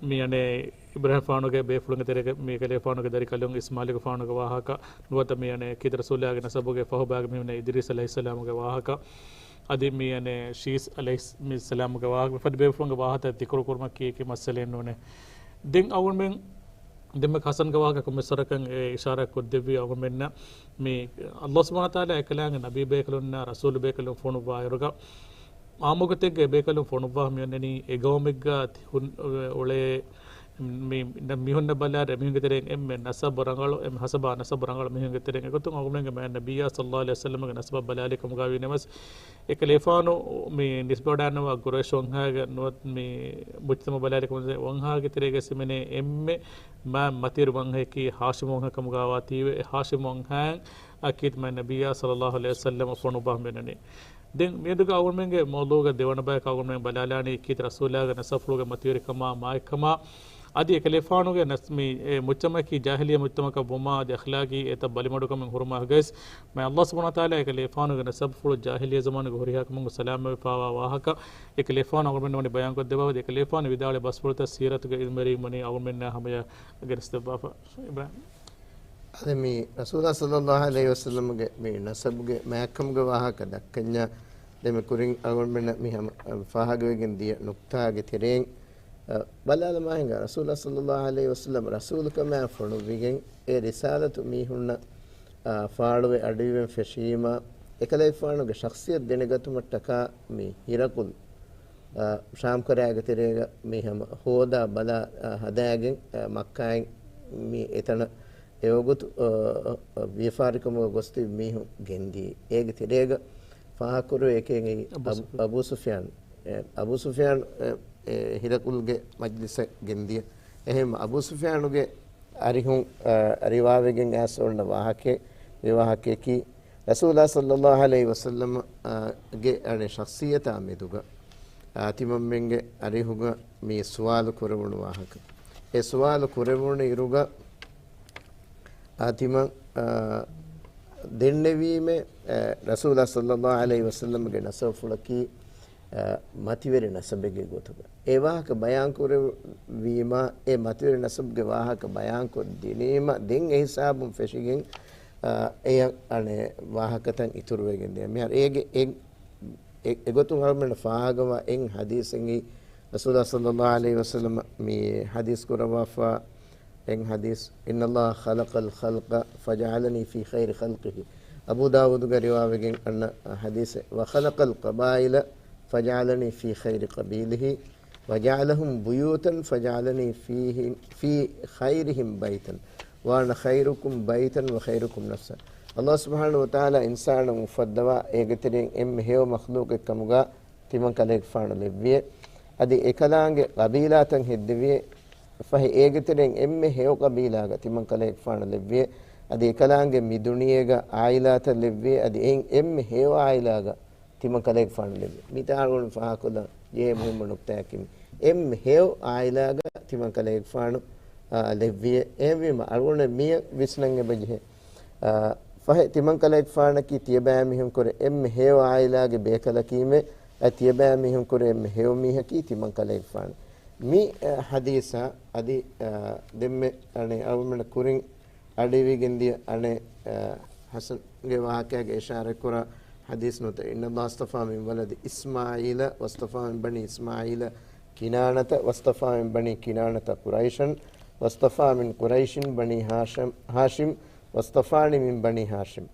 މި އަނެއް އިބްރާހިމްފާނުގެ ބޭފުޅުންގެ ތެރޭގަ މި އެކަލޭފާނުގެ ދަރިކަލުން އިސްމާޢީލްގެފާނުގެ ވާހަކަ ނުވަތަ މި އަނެއް ކީރިތި ރަސޫލާގެ ނަސަބުގެ ފަހު ބައިގަ މި ހިމެނޭ އިދްރީސް ޢަލައިހިއްސަލާމުގެ ވާހަކަ އަދި މި އަނެއް ޝީޘް ޢަލައިހިއްސަލާމުގެ ވާހަކަ މިފަދަ ބޭފުޅުންގެ ވާހަކަ ދިކުރު ކުރުމަކީ އެކި މައްސަލައެއް ނޫނޭ. ދެން އަޅުގަނޑުމެން ދެންމެ ޙަސަންގެ ވާހަކަ ކޮންމެސްވަރަކަށް އެ އިޝާރާތް ކޮށްދެއްވީ އަޅުގަނޑުމެންނަށް މި ﷲ ސުބްޙާނަހޫ ވަތަޢާލާ އެކަލާނގެ ނަބީ ބޭކަލުންނާ ރަސޫލު ބޭކަލުން ފޮނުއްވާއިރުގަ އާއްމު ގޮތެއްގަ އެބޭކަލުން ފޮނުއްވާ މިއޮންނަނީ އެ ގައުމެއްގަ ހުން-، އުޅޭ މި-، މީހުންނަށް ބަލާއިރު އެމީހުންގެ ތެރެއިން އެންމެ ނަސަބު ރަނގަޅު، އެންމެ ހަސަބާ ނަސަބު ރަނގަޅު މީހުންގެ ތެރެއިން އެގޮތުން އަޅުގަނޑުމެންގެ މާތް ނަބިއްޔާ ޞައްލައްލާހު ޢަލައިހި ވަސައްލަމަގެ ނަސަބަށް ބަލާލީ ކަމުގައި ވީނަމަވެސް، އެކަލޭފާނު މި ނިސްބަތްވެވަޑައިގަންނަވާ ޤުރައިޝް ވަންހާގެ ނުވަތަ މި މުޖްތަމަޢު ބަލާލިކަމުގަ ވަންހާގެ ތެރޭގައި ހިމެނޭ އެންމެ މާތް މަތިވެރި ވަންހައަކީ ހާޝިމް ވަންހަ ކަމުގައިވާތީވެ، އެ ހާޝިމް ވަންހައިން އަކީ މާތް ނަބިއްޔާ ޞައްލައްލާހު ޢަލައިހި ވަސައްލަމަ ފޮނުއްވާ މިއޮންނަނީ. ދެން މިއަދުގަ އަޅުގަނޑުމެންގެ މައުޟޫޢުގެ ދެވަނަ ބަޔަކަށް އަޅުގަނޑުމެން ބަލާލާނީ ކީރިތި ރަސޫލާގެ ނަސަބުފުޅުގެ މަތިވެރިކަމާ މާތްކަމާ އަދި އެކަލޭފާނުގެ ނަސް-، މި، އެ މުޖްތަމައަކީ ޖާހިލިއްޔަ މުޖްތަމައަކަށް ވުމާ އަދި އަޚްލާގީ އެތައް ބަލިމަޑުކަމެއް ހުރުމާ ގައިސް، މި އައްލާހު ސުބްޙާނަހޫ ވަތަޢާލާ އެކަލޭފާނުގެ ނަސަބުފުޅު ޖާހިލިއްޔަ ޒަމާނުގެ ހުރިހާ ކަމުން ސަލާމަތްވެފަވާ ވާހަކަ އެކަލޭފާނު އަޅުގަނޑުމެން ވަނީ ބަޔާންކޮށްދެއްވާފަ. އަދި އެކަލޭފާނު ވިދާޅުވި ބަސްފުޅުތައް ސީރަތުގެ ޢިލްމުވެރީން ވަނީ އަޅުގަނޑުމެންނާ ހަމަޔަށް ގެނެސްދެއްވާފަ. އިބްރާހިމް. އަދި މި ރަސޫލާ ޞައްލައްލާހު ޢަލައިހި ވަސައްލަމްގެ މި ނަސަބުގެ މާތްކަމުގެ ވާހަކަ ދައްކަންޏާ، ދެން މި ކުރިން އަޅުގަނޑުމެންނަށް މި ހަމަ ފާހަގަވެގެން ދިޔަ ނުކްތާގެ ތެރެއިން، އަ، ބަލާލަމާ ހިނގާ، ރަސޫލާ ޞައްލައްލާހު ޢަލައިހި ވަސައްލަމް ރަސޫލުކަމާ ފޮނުއްވިގެން އެ ރިސާލަތު މީހުންނަށް، އަ، ފާޅުވެ އަޑުއިވެން ފެށީމާ، އެކަލޭގެފާނުގެ ޝަޚްޞިއްޔަތު ދެނެގަތުމަށްޓަކާ މި ހިރަޤުލް، އަ، ޝާމް ކަރާގެ ތެރޭގަ މި ހަމަ ހޯދާ ބަލާ، އަ، ހަދާގެން، އަ، މައްކާއިން މި އެތަނަށް އެވަގުތު، އަ، އަ، ވިޔަފާރިކަމުގަ ގޮސްތިބި މީހުން ގެންދިޔައީ. އޭގެ ތެރޭގަ ފާހަގަކުރެވޭ އެކެއް އެއީ އަބޫ އަބު-، ސުފްޔާން. އަބޫ ސުފްޔާން، އެ، އެ، ހިރަޤުލްގެ މަޖްލިސަށް ގެންދިޔަ. އެހެން އަބޫ ސުފްޔާނުގެ އަރިހުން، އަ، ރިވާވެގެން އައިސް އޮންނަ ވާހަކައެއް، މި ވާހަކައަކީ، ރަސޫލާ ޞައްލައްލާހު ޢަލައިހި ވަސައްލަމަ، އަ، ގެ އަނެއް ޝަޚްޞިއްޔަތާ މެދުގަ، އަ، ތިމަންމެންގެ އަރިހުގަ މި ސުވާލު ކުރެވުނު ވާހަކަ. އެ ސުވާލު ކުރެވުނު އިރުގަ، އާ، ތިމަން، އާ، ދެންނެވީމެ، އާ، ރަސޫލާ ޞައްލައްލާހު ޢަލައިހި ވަސައްލަމްގެ ނަސަބުފުޅަކީ، އާ، މަތިވެރި ނަސަބެއްގެ ގޮތުގަ. އެ ވާހަކަ ބަޔާން ކުރެވީމާ، އެ މަތިވެރި ނަސަބުގެ ވާހަކަ ބަޔާން ކޮށްދިނީމަ، ދެން އެ ހިސާބުން ފެށިގެން، އާ، އެޔަށް އަނެއް ވާހަކަތައް އިތުރުވެގެން ދިޔަ. މިހާރު އޭގެ އެ، އެ، އެގޮތުން އަޅުމެންނަށް ފާހަގަވާ އެއް ޙަދީޘެއް ރަސޫލާ ޞައްލައްލާހު ޢަލައިހި ވަސައްލަމަ މި ޙަދީޘް ކުރައްވާފަ އެއް ޙަދީޘް، إن الله خلق الخلق فجعلني في خير خلقه. އަބޫ ދާވޫދުގެ ރިވާވެގެން އަންނަ ޙަދީޘެއް، وخلق القبائل فجعلني في خير قبيله، وجعلهم بيوتا فجعلني فيهم، في خيرهم بيتا، وأنا خيركم بيتا وخيركم نفسا. ﷲ ސުބްޙާނަހޫ ވަތަޢާލާ އިންސާނުން އުފައްދަވާ އޭގެތެރެއިން އެންމެ ހެޔޮ މަޚްލޫޤެއް ކަމުގަ ތިމަން ކަލޭގެފާނު ލެއްވިއޭ. އަދި އެކަލާނގެ ޤަބީލާތައް ހެއްދެވިއޭ. ފަހެ އޭގެ ތެރެއިން އެންމެ ހެޔޮ ޤަބީލާގަ ތިމަން ކަލޭގެފާނު ލެއްވިއޭ. އަދި އެކަލާނގެ މި ދުނިޔޭގަ ޢާއިލާތައް ލެއްވިއޭ. އަދި އެއިން އެންމެ ހެޔޮ ޢާއިލާގަ ތިމަން ކަލޭގެފާނު ލެއްވި. މިތާ އަޅުގަނޑު ފާހަގަކޮށްލަން ޖެހޭ މުހިއްމު ނުކްތާއަކީ މި. އެންމެ ހެޔޮ ޢާއިލާގަ ތިމަން ކަލޭގެފާނު، އާ، ލެއްވިއޭ. އެހެންވީމަ އަޅުގަނޑު މިއަށް ވިސްނަން އެބަޖެހޭ. އާ، ފަހެ ތިމަން ކަލޭގެފާނަކީ ތިޔަބައިމީހުންކުރެ އެންމެ ހެޔޮ ޢާއިލާގެ ބޭކަލަކީމެ، އަދި ތިޔަބައިމީހުންކުރެ އެންމެ ހެޔޮ މީހަކީ ތިމަން ކަލޭގެފާނު. މި، އާ، ޙަދީޘާ އަދި، އާ، ދެންމެ އަނެއް އަޅުގަނޑު ކުރިން އަޑިވިގެންދިޔަ އަނެއް، އަ، ޙަސަންގެ ވާހަކައިގެ އިޝާރަތްކުރާ ޙަދީޘް ނުތަ، إن الله اصطفى من ولد إسماعيل واصطفى من بني إسماعيل كنانة واصطفى من بني كنانة قريشا واصطفى من قريش بني هاشم، هاشم واصطفاني من بني هاشم.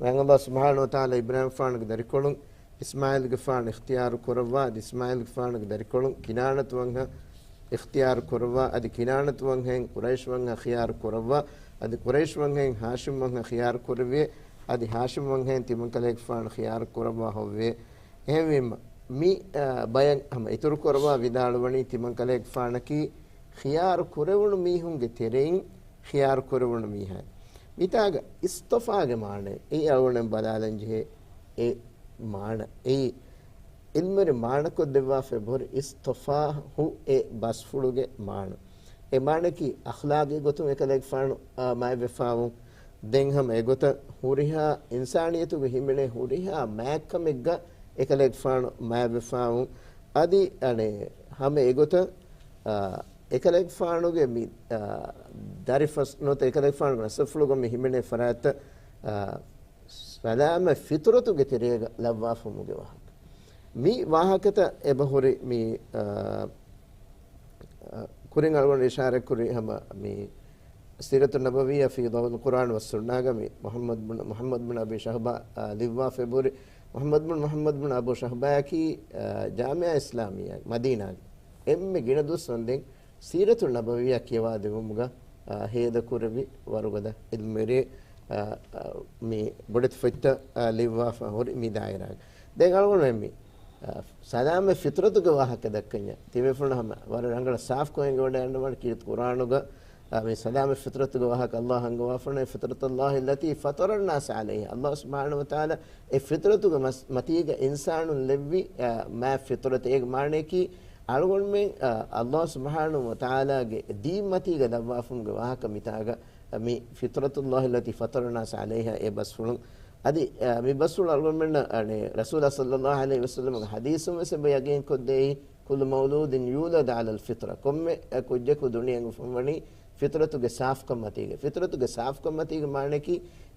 މާތް ﷲ ސުބްޙާނަހޫ ވަތަޢާލާ އިބްރާހީމްގެފާނުގެ ދަރިކޮޅުން އިސްމާޢީލްގެފާނު އިޚްތިޔާރު ކުރައްވާ، އަދި އިސްމާޢީލްގެފާނުގެ ދަރިކޮޅުން ކިނާނަތު ވަންހަ އިޚްތިޔާރު ކުރައްވާ، އަދި ކިނާނަތު ވަންހައިން ޤުރައިޝް ވަންހަ ޚިޔާރު ކުރައްވާ، އަދި ޤުރައިޝް ވަންހައިން ހާޝިމް ވަންހަ ޚިޔާރު ކުރެއްވިއޭ، އަދި ހާޝިމް ވަންހައިން ތިމަން ކަލޭގެފާނު ޚިޔާރު ކުރައްވާ ހޮވޭ. އެހެންވީމަ، މި، އަ، ބަޔަށް ހަމަ އިތުރު ކުރައްވާ ވިދާޅުވަނީ ތިމަން ކަލޭގެފާނަކީ ޚިޔާރު ކުރެވުނު މީހުންގެ ތެރެއިން ޚިޔާރު ކުރެވުނު މީހާ. މިތާގަ އިޞްޠަފާގެ މާނަ އެއީ އަޅުގަނޑު ބަލާލަން ޖެހޭ އެ މާނަ. އެއީ ޢިލްމުވެރި މާނަކޮށްދެއްވާފަ އެބަހުރި އިޞްޠަފާހު އެ ބަސްފުޅުގެ މާނަ. އެ މާނައަކީ އަޚްލާޤީ ގޮތުން އެކަލޭގެފާނު، އާ، މާތްވެފާވުން. ދެން ހަމަ އެގޮތަށް ހުރިހާ އިންސާނިއްޔަތުގެ ހިމެނޭ ހުރިހާ މާތްކަމެއްގަ އެކަލޭގެފާނު މާތްވެފާވުން. އަދި އަނެއް ހަމަ އެގޮތަށް، އާ، އެކަލޭގެފާނުގެ މި، އާ، ދަރިފަސް ނުވަތަ އެކަލޭގެފާނުގެ ނަސަބުފުޅުގަ މި ހިމެނޭ ފަރާތްތައް، އާ، ސަލާމަތް ފިޠުރަތުގެ ތެރޭގަ ލައްވާފަވުމުގެ ވާހަކަ. މި ވާހަކަތައް އެބަހުރި މި، އާ، އާ، ކުރިން އަޅުގަނޑު އިޝާރަތްކުރި ހަމަ މި ސީރަތު ނަބަވިއްޔާ ފީ ޟައުއިލް ޤުރްއާން ވައްސުންނާގަ މި މުޙައްމަދު ބުން، މުޙައްމަދު ބުން އަބީ ޝަހްބާ، އާ، ލިއްވާފަ އެބަހުރި. މުޙައްމަދު ބުން، މުޙައްމަދު ބުން އަބޫ ޝަހްބާއަކީ، އާ، ޖާމިޢާ އިސްލާމިއްޔާ މަދީނާގެ އެންމެ ގިނަ ދުވަސް ވަންދެން ސީރަތު ނަބަވިއްޔާ ކިޔަވާދެވުމުގަ، އާ، ހޭދަކުރެއްވި ވަރުގަދަ ޢިލްމުވެރި، އާ، އާ، މި ބޮޑެތި ފޮތްތައް، އާ، ލިއްވާފަ ހުރި މި ދާއިރާގަ. ދެން އަޅުގަނޑު މި، އާ، ސަލާމަތް ފިޠުރަތުގެ ވާހަކަ ދައްކަންޏާ ތިބޭފުޅުން ހަމަ ވަރަށް ރަނގަޅަށް ސާފުކޮށް އެނގިވަޑައިގަންނަވާނެ ކީރިތި ޤުރްއާނުގަ، އާ، މި ސަލާމަތް ފިޠުރަތުގެ ވާހަކަ ﷲ އަންގަވާފަނޭ، فطرة الله التي فطر الناس عليها. ﷲ ސުބްޙާނަހޫ ވަތަޢާލާ އެ ފިޠުރަތުގެ މަސް-، މަތީގަ އިންސާނުން ލެއްވި، އާ، މާތް ފިޠުރަތެއް. އޭގެ މާނައަކީ، އަޅުގަނޑުމެން، އަ، ﷲ ސުބްޙާނަހޫ ވަތަޢާލާގެ ދީން މަތީގަ ލައްވާފައިވުމުގެ ވާހަކަ މިތާގަ، މި فطرة الله التي فطر الناس عليها އެ ބަސްފުޅުން. އަދި، އަ، މި ބަސްފުޅު އަޅުގަނޑުމެންނަށް، އަ، ރަސޫލާ ޞައްލައްލާހު ޢަލައިހި ވަސައްލަމްގެ ޙަދީޘުން ވެސް އެބަ ޔަގީންކޮށްދޭ، كل مولود يولد على الفطرة. ކޮންމެ، އަ، ކުއްޖަކު ދުނިޔެއަށް އުފަންވަނީ ފިޠުރަތުގެ ސާފުކަން މަތީގަ. ފިޠުރަތުގެ ސާފުކަން މަތީގެ މާނައަކީ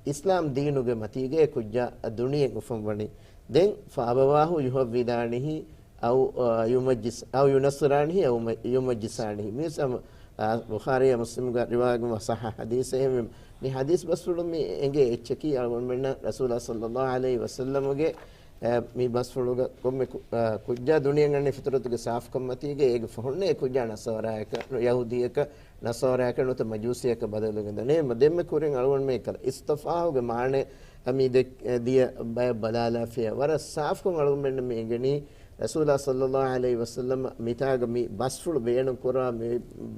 އިސްލާމް ދީނުގެ މަތީގައޭ ކުއްޖާ ދުނިޔެއަށް އުފަންވަނީ. ދެން فأبواه يهودانه أو، އަ، يمجس، أو ينصرانه أو م-، يمجسانه. މިވެސް އަމަ، އާ، ބުޚާރީއާ މުސްލިމްގެ ރިވާޔަތުގަ ޞައްޙަ ޙަދީޘެއް. އެހެންވެ، މި ޙަދީޘް ބަސްފުޅުން މި އެނގޭ އެއްޗަކީ، އަޅުގަނޑުމެންނަށް ރަސޫލާ ޞައްލައްލާހު ޢަލައިހި ވަސައްލަމުގެ، އެ، މި ބަސްފުޅުގަ ކޮންމެ ކު-، އަ، ކުއްޖާ ދުނިޔެއަށް އަންނަނީ ފިޠުރަތުގެ ސާފުކަން މަތީގަ، އޭގެ ފަހުންނޭ އެ ކުއްޖާ ނަޞާރާއަކަށް، ޔަހޫދީއަކަށް، ނަޞާރާއަކަށް ނުވަތަ މަޖޫސީއަކަށް ބަދަލުވެގެން ދާނެ. ދެންމެ ކުރިން އަޅުގަނޑުމެން ކަލަ އިސްތިފާހުގެ މާނަ މި ދެ-، ދިޔަ ބަޔަށް ބަލާލާފިޔާ ވަރަށް ސާފުކޮށް އަޅުގަނޑުމެންނަށް މި އެނގެނީ، ރަސޫލާ ޞައްލައްލާހު ޢަލައިހި ވަސައްލަމަ މިތާގަ މި ބަސްފުޅު ބޭނުން ކުރާ، މި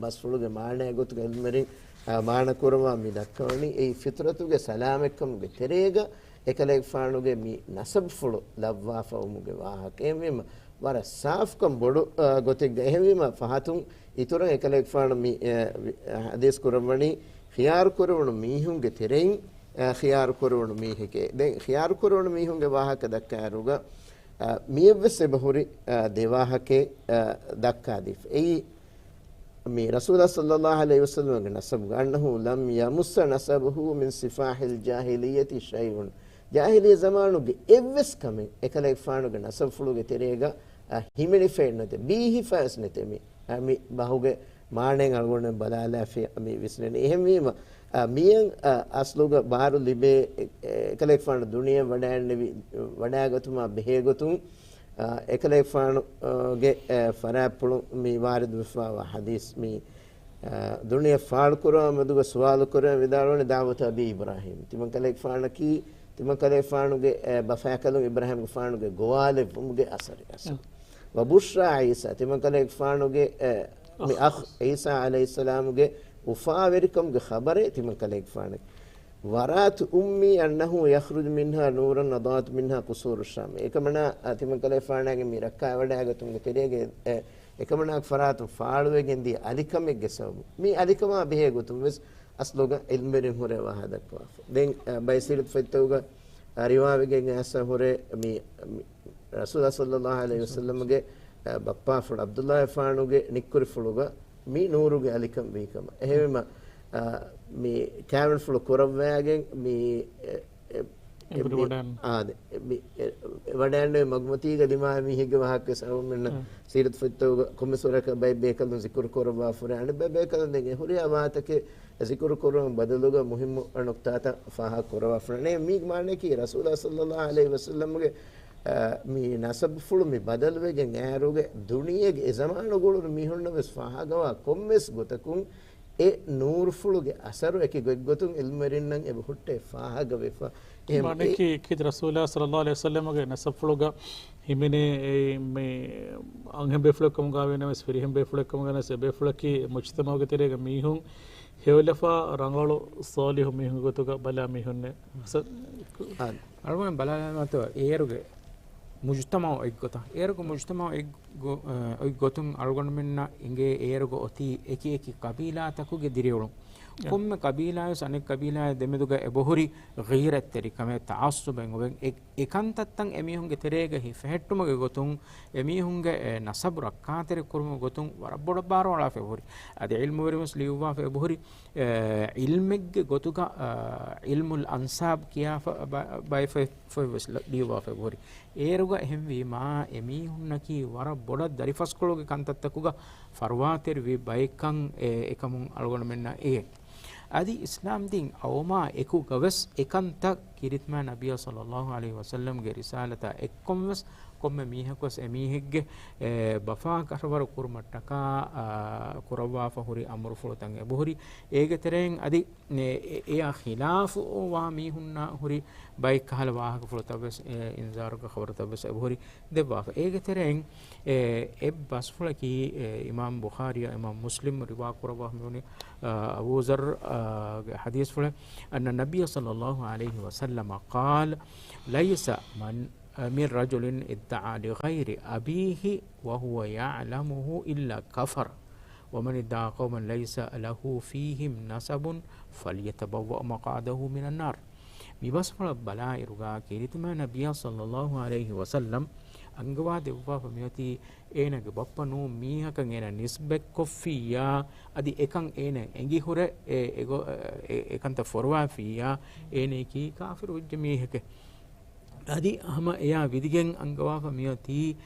ބަސްފުޅުގެ މާނައިގެ ގޮތުގަ ޢިލްމުވެރިން، އާ، މާނަ ކުރައްވާ މި ދައްކަވަނީ އެއީ ފިޠުރަތުގެ ސަލާމަތްކަމުގެ ތެރޭގަ އެކަލޭގެފާނުގެ މި ނަސަބުފުޅު ލައްވާފަވުމުގެ ވާހަކަ. އެހެންވީމަ، ވަރަށް ސާފުކަން ބޮޑު، އާ، ގޮތެއްގަ. އެހެންވީމަ، ފަހަތުން އިތުރަށް އެކަލޭގެފާނު މި، އެ، ވި-، ޙަދީޘް ކުރައްވަނީ، ޚިޔާރު ކުރެވުނު މީހުންގެ ތެރެއިން، އަ، ޚިޔާރު ކުރެވުނު މީހެކޭ. ދެން ޚިޔާރު ކުރެވުނު މީހުންގެ ވާހަކަ ދައްކާއިރުގަ، އަ، މިއެއްވެސް އެބަހުރި، އަ، ދެ ވާހަކައެއް، އަ، ދައްކާދީފަ. އެއީ، މި ރަސޫލާ ޞައްލައްލާހު ޢަލައިހި ވަސައްލަމަގެ ނަސަބުގަ، أنه لم يمس نسبه من سفاح الجاهلية شيء. ޖާހިލިއްޔަ ޒަމާނުގެ އެއްވެސް ކަމެއް އެކަލޭގެފާނުގެ ނަސަބުފުޅުގެ ތެރޭގަ، އަ، ހިމެނިފައެއް ނެތެ، ބީހިފައެއް ނެތެ މި، އަ، މި ބަހުގެ މާނައިން އަޅުގަނޑުމެން ބަލާލާފި މި ވިސްނެނީ. އެހެންވީމަ، އަ، މިއަން، އަ، އަސްލުގަ ބާރު ލިބޭ، އެ، އެކަލޭގެފާނު ދުނިޔެ ވަޑައިގެންނެވި، ވަޑައިގަތުމާ ބެހޭގޮތުން، އަ، އެކަލޭގެފާނު، އަ، ގެ، އެ، ފަރާތްޕުޅު މި ވާރިދުވެފަވާ ޙަދީޘް މި، އަ، ދުނިޔެ ފާޅުކުރުމާ މެދުގަ ސުވާލު ކުރަން ވިދާޅުވަނީ دعوة أبي إبراهيم. ތިމަން ކަލޭގެފާނަކީ، ތިމަން ކަލޭގެފާނުގެ، އެ، ބަފާކަލުން އިބްރާހީމްގެފާނުގެ ގޮވާލެއްވުމުގެ އަސަރެއް، އަސަރު. وبشرى عيسى، ތިމަން ކަލޭގެފާނުގެ، އެ، މި އަޚް ޢީސާ ޢަލައިހިއްސަލާމުގެ އުފާވެރިކަމުގެ ޚަބަރެއް ތިމަން ކަލޭގެފާނަކީ. ورأت أمي أنه يخرج منها نورا أضاءت منه قصور الشام. އެކަމަނާ، އަ، ތިމަން ކަލޭގެފާނާގެ މި ރައްކާވަޑައިގަތުމުގެ ތެރޭގަ، އެ، އެކަމަނާގެ ފަރާތުން ފާޅުވެގެން ދިޔަ އަލިކަމެއްގެ ސަބަބުން. މި އަލިކަމާ ބެހޭ ގޮތުން ވެސް އަސްލުގަ ޢިލްމުވެރިން ހުރެ ވާހަކަ ދައްކަވާފަ. ދެން، އަ، ބައެއް ސީރަތު ފޮތްތަކުގަ، އަ، ރިވާވެގެން އައިސް ހުރެ މި، މި ރަސޫލާ ޞައްލައްލާހު ޢަލައިހި ވަސައްލަމްގެ، އަ، ބައްޕާފުޅު ޢަބްދުﷲ ފާނުގެ ނިއްކުރިފުޅުގަ މި ނޫރުގެ އަލިކަން ވީކަމަށް. އެހެންވީމަ، އަ، މި ކާވެންފުޅު ކުރައްވައިގެން މި، އެ، އެ، އެ، އެބުރި މި، ވަޑައިން. އާދެ، އެ، މި، އެ، އެ، ވަޑައިންނެވި މަގުމަތީގަ ދިމާވި މީހެއްގެ ވާހަކަ ސަބަބުން މެންނަ ހުން. ސީރަތު ފޮތްތަކުގަ ކޮންމެސް ވަރަކަށް ބައެއް ބޭކަލުން ޒިކުރު ކުރައްވާފަ ހުރޭ. އަނެއް ބައެއް ބޭކަލުން ދެން އެ ހުރިހާ ވާހަކަތަކެއް ޒިކުރު ކުރުމުގެ ބަދަލުގަ މުހިއްމު ނުކްތާތައް ފާހަގަ ކުރައްވާފަ ހުރޭ. މީގެ މާނައަކީ ރަސޫލާ ޞައްލައްލާހު ޢަލައިހި ވަސައްލަމްގެ، އަ، މި ނަސަބުފުޅު މި ބަދަލުވެގެން އައިއިރުގަ ދުނިޔޭގެ އެ ޒަމާނުގަ އުޅުނު މީހުންނަށް ވެސް ފާހަގަވާ ކޮންމެސް ގޮތަކުން އެ ނޫރުފުޅުގެ އަސަރު އެކި ގޮތްގޮތުން ޢިލްމުވެރިންނަށް އެބަ ހުއްޓޭ ފާހަގަވެފަ. އެހެން މާނައަކީ އެ އެކީ ރަސޫލާ ޞައްލައްލާހު ޢަލައިހި ވަސައްލަމްގެ ނަސަބުފުޅުގަ ހިމެނޭ އެ މި އަންހެން ބޭފުޅެއް ކަމުގައި ވެސް ފިރިހެން ބޭފުޅެއް ކަމުގައި ވެސް އެ ބޭފުޅަކީ މުޖްތަމަޢުގެ ތެރޭގަ މީހުން ހެޔޮލަފާ ރަނގަޅު ޞާލިޙު މީހުންގެ ގޮތުގަ ބަލާ މީހުންނޭ. އަސަ-، އާ. އަޅުގަނޑު ބަލާލާނަމަ އެއިރުގެ މުޖްތަމަޢު އޮތްގޮތަށް، އޭރުގެ މުޖްތަމަޢު އޮތް ގޮ-، އަ، އޮތް ގޮތުން އަޅުގަނޑުމެންނަށް އެނގޭ އޭރުގަ އޮތީ އެކި އެކި ޤަބީލާތަކުގެ ދިރިއުޅުން. އެ. ކޮންމެ ޤަބީލާވެސް އަނެއް ޤަބީލާއާ ދެމެދުގަ އެބަހުރި ޣީރަތްތެރިކަމެއް، ތަޢައްޞުބެއް އޮވެން. އެ، އެ ކަންތައްތައް އެމީހުންގެ ތެރޭގަ ހިފެހެއްޓުމުގެ ގޮތުން އެމީހުންގެ އެ ނަސަބު ރައްކާތެރި ކުރުމުގެ ގޮތުން ވަރަށް ބޮޑަށް ބާރުއަޅާފަ އެބަހުރި. އަދި ޢިލްމުވެރިން ވެސް ލިޔުއްވާފަ އެބަހުރި، އެ، ޢިލްމެއްގެ ގޮތުގަ، އަ، ޢިލްމުލް އަންސާބް ކިޔާފަ ބަ-، ބައެއް ފޮތް ފޮތް ވެސް ލަ-، ލިޔުއްވާފަ އެބަހުރި. އޭރުގަ އެހެންވީމާ، އެމީހުންނަކީ ވަރަށް ބޮޑަށް ދަރިފަސްކޮޅުގެ ކަންތައްތަކުގަ ފަރުވާތެރިވި ބައެއްކަން އެ-، އެކަމުން އަޅުގަނޑުމެންނަށް އެނގޭ. އަދި އިސްލާމްދީން އައުމާ އެކުގަވެސް އެކަންތައް ކީރިތި މާތް ނަބިއްޔާ ޞައްލައްލާހު ޢަލައިހި ވަސައްލަމްގެ ރިސާލަތާ އެއްކޮށްވެސް ކޮންމެ މީހަކުވެސް އެމީހެއްގެ، އެ، ބަފާ ކަށަވަރު ކުރުމަށްޓަކާ، އާ، ކުރައްވާފަ ހުރި އަމުރުފުޅުތައް އެބަހުރި. އޭގެ ތެރެއިން އަދި އެ-، އެ-، އެއާ ޚިލާފުވާ މީހުންނާ ހުރި ބައެއްކަހަލަ ވާހަކަފުޅުތައްވެސް، އެ، އިންޒާރުގެ ޚަބަރުތައްވެސް އެބަހުރި ދެއްވާފަ. އޭގެ ތެރެއިން، އެ، އެއް ބަސްފުޅަކީ، އެ، އިމާމް ބުޚާރީއާ އިމާމް މުސްލިމް ރިވާ ކުރައްވާ މިވަނީ، އަ، އަބޫ ޒައްރު، އަ، ގެ ޙަދީޘްފުޅެއް، أن النبي صلى الله عليه وسلم قال، ليس من من رجل ادعى لغير أبيه وهو يعلمه إلا كفر، ومن ادعى قوما ليس له فيهم نسب فليتبوأ مقعده من النار. މި ބަސްފުޅަށް ބަލާއިރުގަ ކީރިތި މާތް ނަބިއްޔާ ޞައްލައްލާހު ޢަލައިހި ވަސައްލަމް އަންގަވާ ދެއްވާފަ މިއޮތީ އޭނާގެ ބައްޕަ ނޫން މީހަކަށް އޭނާ ނިސްބަތްކޮށްފިއްޔާ، އަދި އެކަން އޭނާ އެނގިހުރެ އެ، އެ، އެ، އެކަންތައް ފޮރުވާފިއްޔާ، އޭނައަކީ ކާފިރު ވެއްޖެ މީހެކޭ. އަދި ހަމަ އެޔާ ވިދިގެން އަންގަވާފަ މިއޮތީ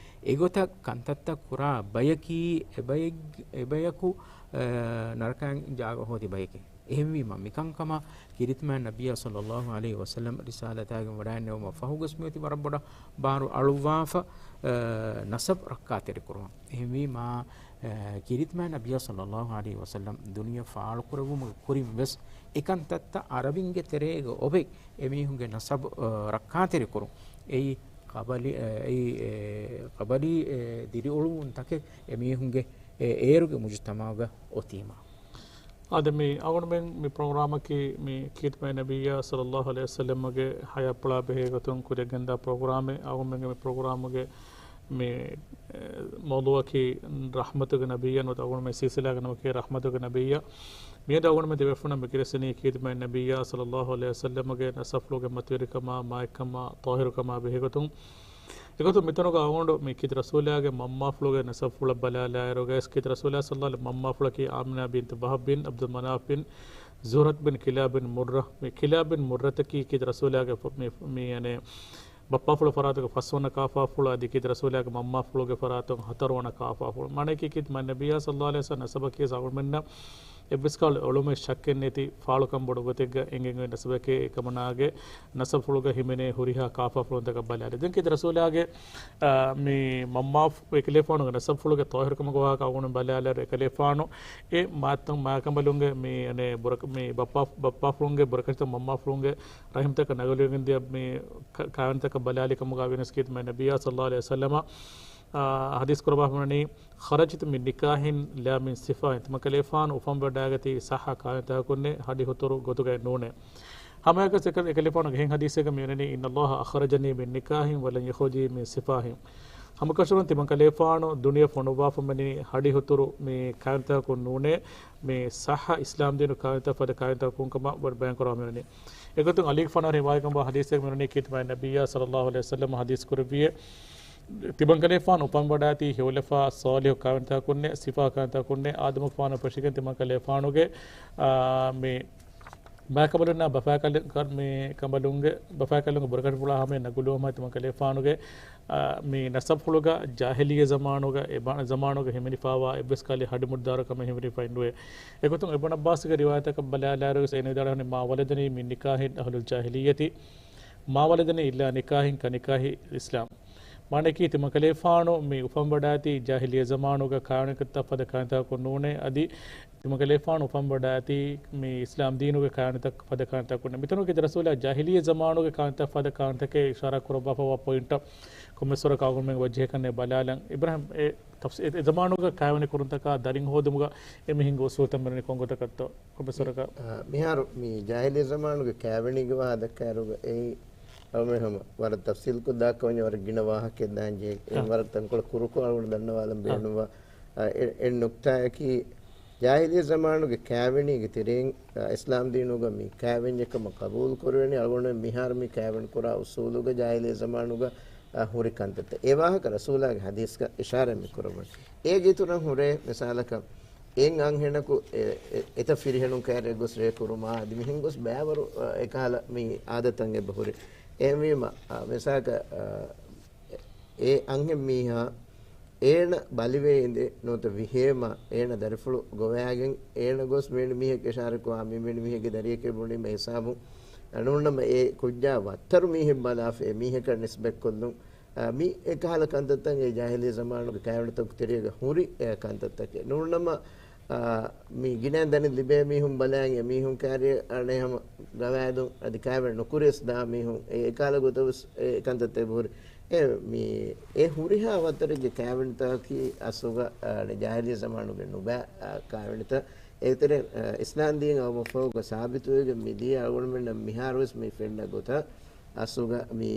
އެގޮތަށް ކަންތައްތައް ކުރާ ބަޔަކީ އެބަޔެއް-، އެބަޔަކު، އަ، ނަރަކައިން ޖާގަ ހޯދި ބަޔެކޭ. އެހެންވީމަ މިކަންކަމަށް ކީރިތި މާތް ނަބިއްޔާ ޞައްލައްލާހު ޢަލައިހި ވަސައްލަމް ރިސާލަތާގެން ވަޑައިންނެވުމަށް ފަހުގަސް މިއޮތީ ވަރަށް ބޮޑަށް ބާރު އަޅުއްވާފަ، އަ، ނަސަބް ރައްކާތެރިކުރުމަށް. އެހެންވީމަ، އަ، ކީރިތި މާތް ނަބިއްޔާ ޞައްލައްލާހު ޢަލައިހި ވަސައްލަމް ދުނިޔެ ފާޅުކުރެއްވުމުގެ ކުރިން ވެސް އެކަންތައްތައް ޢަރަބިންގެ ތެރޭގަ އޮވެ އެމީހުންގެ ނަސަބް، އަ، ރައްކާތެރިކުރުން. އެއީ ޤަބަލީ، އެ، އެއީ، އެ، ޤަބަލީ، އެ، ދިރިއުޅުއްވުންތަކެއް އެމީހުންގެ، އެ، އޭރުގެ މުޖުތަމަޢުގަ އޮތީމަ. އާދެ، މި އަޅުގަނޑުމެން މި ޕްރޮގްރާމަކީ މި ކީރިތި މާތް ނަބިއްޔާ ޞައްލައްލާހު ޢަލައިހި ވަސައްލަމްގެ ޙަޔާތްޕުޅާ ބެހޭ ގޮތުން ކުރިއަށް ގެންދާ ޕްރޮގްރާމެއް. އަޅުގަނޑުމެންގެ މި ޕްރޮގްރާމުގެ މި، އެ، މައުޟޫޢަކީ ރަޙްމަތުގެ ނަބިއްޔާ ނުވަތަ އަޅުގަނޑުމެން ސިލްސިލާގެ ނަމަކީ ރަޙްމަތުގެ ނަބިއްޔާ. މިއަދު އަޅުގަނޑުމެން ދެބައިފުޅުންނަށް މި ކިރިޔަސްދިނީ ކީރިތި މާތް ނަބިއްޔާ ޞައްލައްލާހު ޢަލައިހި ވަސައްލަމްގެ ނަސަބްފުޅުގެ މަތިވެރިކަމާ، މާތްކަމާ، ޠާހިރުކަމާ ބެހޭގޮތުން. އެގޮތުން މިތަނުގަ އަޅުގަނޑު މި ކީރިތި ރަސޫލާގެ މަންމާފުޅުގެ ނަސަބްފުޅަށް ބަލާލާއިރުގައި، ކީރިތި ރަސޫލާ ޞައްލައްލާހު ޢަލައިހި ވަސައްލަމް މަންމާފުޅަކީ އާމިނާ ބިންތު ވަހަބް ބިން ޢަބްދުލް މަނާފް ބިން ޒުހްރަތް ބިން ކިލާބް ބިން މުއްރަ. މި ކިލާބް ބިން މުއްރަތަކީ ކީރިތި ރަސޫލާގެ ފު-، މި، މި، އަނެއް، ބައްޕާފުޅު ފަރާތުގެ ފަސްވަނަ ކާފާފުޅު އަދި ކީރިތި ރަސޫލާގެ މަންމާފުޅުގެ ފަރާތުން ހަތަރުވަނަ ކާފާފުޅު. މާނައަކީ ކީރިތި މާތް ނަބިއްޔާ ޞައްލައްލާހު ޢަލައިހި ވަސައްލަމް ނަސަބަކީ އަޅުގަނޑުމެންނަށް އެއްވެސް ކަހަލަ އެޅުމެއް ޝައްކެއް ނެތި ފާޅުކަން ބޮޑު ގޮތެއްގަ އެނގެން އޮތް ނަސަބެކޭ. އެކަމަނާގެ ނަސަބްފުޅުގަ ހިމެނޭ ހުރިހާ ކާފާފުޅުންތަކަށް ބަލާލި. ދެން ކީރިތި ރަސޫލާގެ، އާ، މި މަންމާފު-، އެކަލޭފާނުގެ ނަސަބްފުޅުގެ ޠާހިރުކަމުގެ ވާހަކަ އަޅުގަނޑު ބަލާލާއިރު، އެކަލޭފާނު އެ މާތަން މާކަނބަލުންގެ މި، އަނެއް، ބުރަ-، މި ބައްޕާ-، ބައްޕާފުޅުންގެ ބުރަކަށިތައް މަންމާފުޅުންގެ ރަޙިމްތަކަށް ނަގަލުވެގެން ދިޔަ މި ކަ-، ކާވެނިތަކަށް ބަލާލި ކަމުގަ ވިޔަސް ކީރިތި މާތް ނަބިއްޔާ ޞައްލައްލާހު ޢަލައިހި ވަސައްލަމަ، އާ، ޙަދީޘް ކުރައްވާފަ ވަނީ، خرجت من نكاح لا من سفاح. ތިމަންކަލޭފާނު އުފަންވަޑައިގަތީ ޞައްޙަ ކާވެނިތަކަކުންނޭ، ހަޑި ހުތުރު ގޮތުގައެއް ނޫނޭ. ހަމައެކަސް އެކަ-، އެކަލޭފާނުގެ އެހެން ޙަދީޘެއްގަ މިވަނީ، إن الله أخرجني من نكاح ولن يخرجني من سفاح. ހަމަކަށަވަރުން ތިމަންކަލޭފާނު ދުނިޔެ ފޮނުއްވާފަ މިވަނީ ހަޑި ހުތުރު މި ކާވެނިތަކަކުން ނޫނޭ، މި ޞައްޙަ އިސްލާމްދީނު ކާވެނިތައް ފަދަ ކާވެނިތަކަކުން ކަމަށް ވަ-، ބަޔާންކުރައްވާ މިވަނީ. އެގޮތުން ޢަލީގެފާނު ރިވާޔަތްކުރައްވާ ޙަދީޘެއް މިވަނީ ކީރިތި މާތް ނަބިއްޔާ ޞައްލައްލާހު ޢަލައިހި ވަސައްލަމަ ޙަދީޘް ކުރެއްވިއޭ، ތިމަންކަލޭފާނު އުފަންވަޑާތީ ހެޔޮލަފާ ޞާލިޙު ކާވެނިތަކުންނޭ، ސިފާ ކާވެނިތަކުންނޭ، އާދަމުގެފާނު ފެށިގެން ތިމަންކަލޭފާނުގެ، އާ، މި ބައިކަނބަލުންނާ ބަފާކަލެ-، ކަ-، މި ކަނބަލުންގެ، ބަފާކަލުންގެ ބުރަކަށިފުޅާ ހަމަޔަށް ނަގުލުވުމަށް ތިމަންކަލޭފާނުގެ، އާ، މި ނަސަބްފުޅުގަ ޖާހިލިއްޔަ ޒަމާނުގަ އެ ބަ-، ޒަމާނުގަ ހިމެނިފާވާ އެއްވެސް ކަހަލަ ހަޑި މުޑުދާރު ކަމެއް ހިމެނިފައެއް ނުވޭ. އެގޮތުން އިބްނު ޢައްބާސްގެ ރިވާޔަތަކަށް ބަލާލާއިރުވެސް އޭނަ ވިދާޅުވަނީ، ما ولدني من نكاح أهل الجاهلية، ما ولدني إلا نكاح كنكاح الإسلام. މާނައަކީ، ތިމަންކަލޭފާނު މި އުފަންވަޑާތީ ޖާހިލިއްޔަ ޒަމާނުގަ ކާވެނިތައް ފަދަ ކާވެނިތަކަކުން ނޫނޭ، އަދި ތިމަންކަލޭފާނު އުފަންވަޑާތީ މި އިސްލާމް ދީނުގެ ކާވެނިތައް ފަދަ ކާވެނިތަކަކުން ނޫނޭ. މިތަނުގަ ކީރިތި ރަސޫލާ ޖާހިލިއްޔަ ޒަމާނުގެ ކާވެނިތައް ފަދަ ކާވެނިތަކެއް އިޝާރާތް ކުރައްވާފައިވާ ޕޮއިންޓަށް ކޮންމެސްވަރަކަށް އަޅުގަނޑުމެން ވަޖްހެއްކަންނޭ ބަލާލަން. އިބްރާހިމް، އެ ތަފްސީ-، އެ، އެ ޒަމާނުގަ ކާވެނި ކުރުންތަކާ ދަރިން ހޯދުމުގަ އެމީހުންގެ އުސޫލުތައް މިވަނީ ކޮންގޮތަކަށްތޯ؟ ކޮންމެސްވަރަކަށް. އާ، މިހާރު މި ޖާހިލީ ޒަމާނުގެ ކާވެނީގެ ވާހަކަ ދައްކާއިރުގަ އެއީ އަޅުގަނޑު ހަމަ ވަރަށް ތަފްސީލްކޮށް ދާކަށް ވަންޏާ ވަރަށް ގިނަ ވާހަކައެއް ދާންޖެހޭ. އާ. އެ ވަރަށް ތަންކޮޅެއް ކުރުކޮށް އަޅުގަނޑު ދަންނަވާލަން ބޭނުންވާ، އާ، އެ-، އެއް ނުކްތާއަކީ، ޖާހިލީ ޒަމާނުގެ ކާވެނީގެ ތެރެއިން، އާ، އިސްލާމް ދީނުގަ މި ކާވެންޏެއް ކަމަށް ޤަބޫލު ކުރެވެނީ އަޅުގަނޑު މިހާރު މި ކާވެނި ކުރާ އުސޫލުގަ ޖާހިލީ ޒަމާނުގަ، އާ، ހުރި ކަންތައްތައް. އެ ވާހަކަ ރަސޫލާގެ ޙަދީޘްގަ އިޝާރާތް މި ކުރައްވަނީ. އޭގެ އިތުރަށް ހުރޭ މިސާލަކަށް، އެއް އަންހެނަކު އެ، އެ، އެތައް ފިރިހެނުން ކައިރިއަށް ގޮސް ރޭ ކުރުމާ، އަދި މިހެން ގޮސް ބައިވަރު، އަ، އެކަހަލަ މި އާދަތައް އެބަ ހުރި. އެހެންވީމަ، އަ، މިސާލަކަށް، އަ، އެ އަންހެން މީހާ އޭނަ ބަލިވެ އިނދެ ނުވަތަ ވިހޭމަ އޭނަ ދަރިފުޅު ގޮވައިގެން އޭނަ ގޮސް މިވެނި މީހެއް އިޝާރަތްކުރާ މިވެނި މީހެއްގެ ދަރިއެކޭ ބުނީމަ ހިސާބުން، ނޫންނަމަ އެ ކުއްޖާ ވައްތަރު މީހެއް ބަލާފަ އެ މީހަކަށް ނިސްބަތްކޮށްލުން. އާ، މި އެކަހަލަ ކަންތައްތައް އެ ޖާހިލީ ޒަމާނުގެ ކާވެނިތަކު ތެރޭގަ ހުރި، އެ، ކަންތައްތަކެއް. ނޫންނަމަ، އާ، މި ގިނައިން ދަނީ ލިބޭ މީހުން ބަލައިގެން އެމީހުން ކާރި އަނެއް ހަމަ ގަވާއިދުން އަދި ކާވެނި ނުކުރިޔަސް ދާ މީހުން އެ އެކަހަލަ ގޮތަށް ވެސް އެ ކަންތައްތައް ހުރި. އެ، މި، އެ ހުރިހާ ވައްތަރެއްގެ ކާވެނިތަކަކީ އަސްލުގަ، އާ، ޖާހިލީ ޒަމާނުގެ ނުބައި، އާ، ކާވެނިތައް. އޭތެރެ، އާ، އިސްލާމް ދީން އައުމަށްފަހުގަ ސާބިތުވެގެން މިދިޔަ އަޅުގަނޑުމެންނަށް މިހާރުވެސް މި ފެންނަ ގޮތަށް، އަސްލުގަ މި،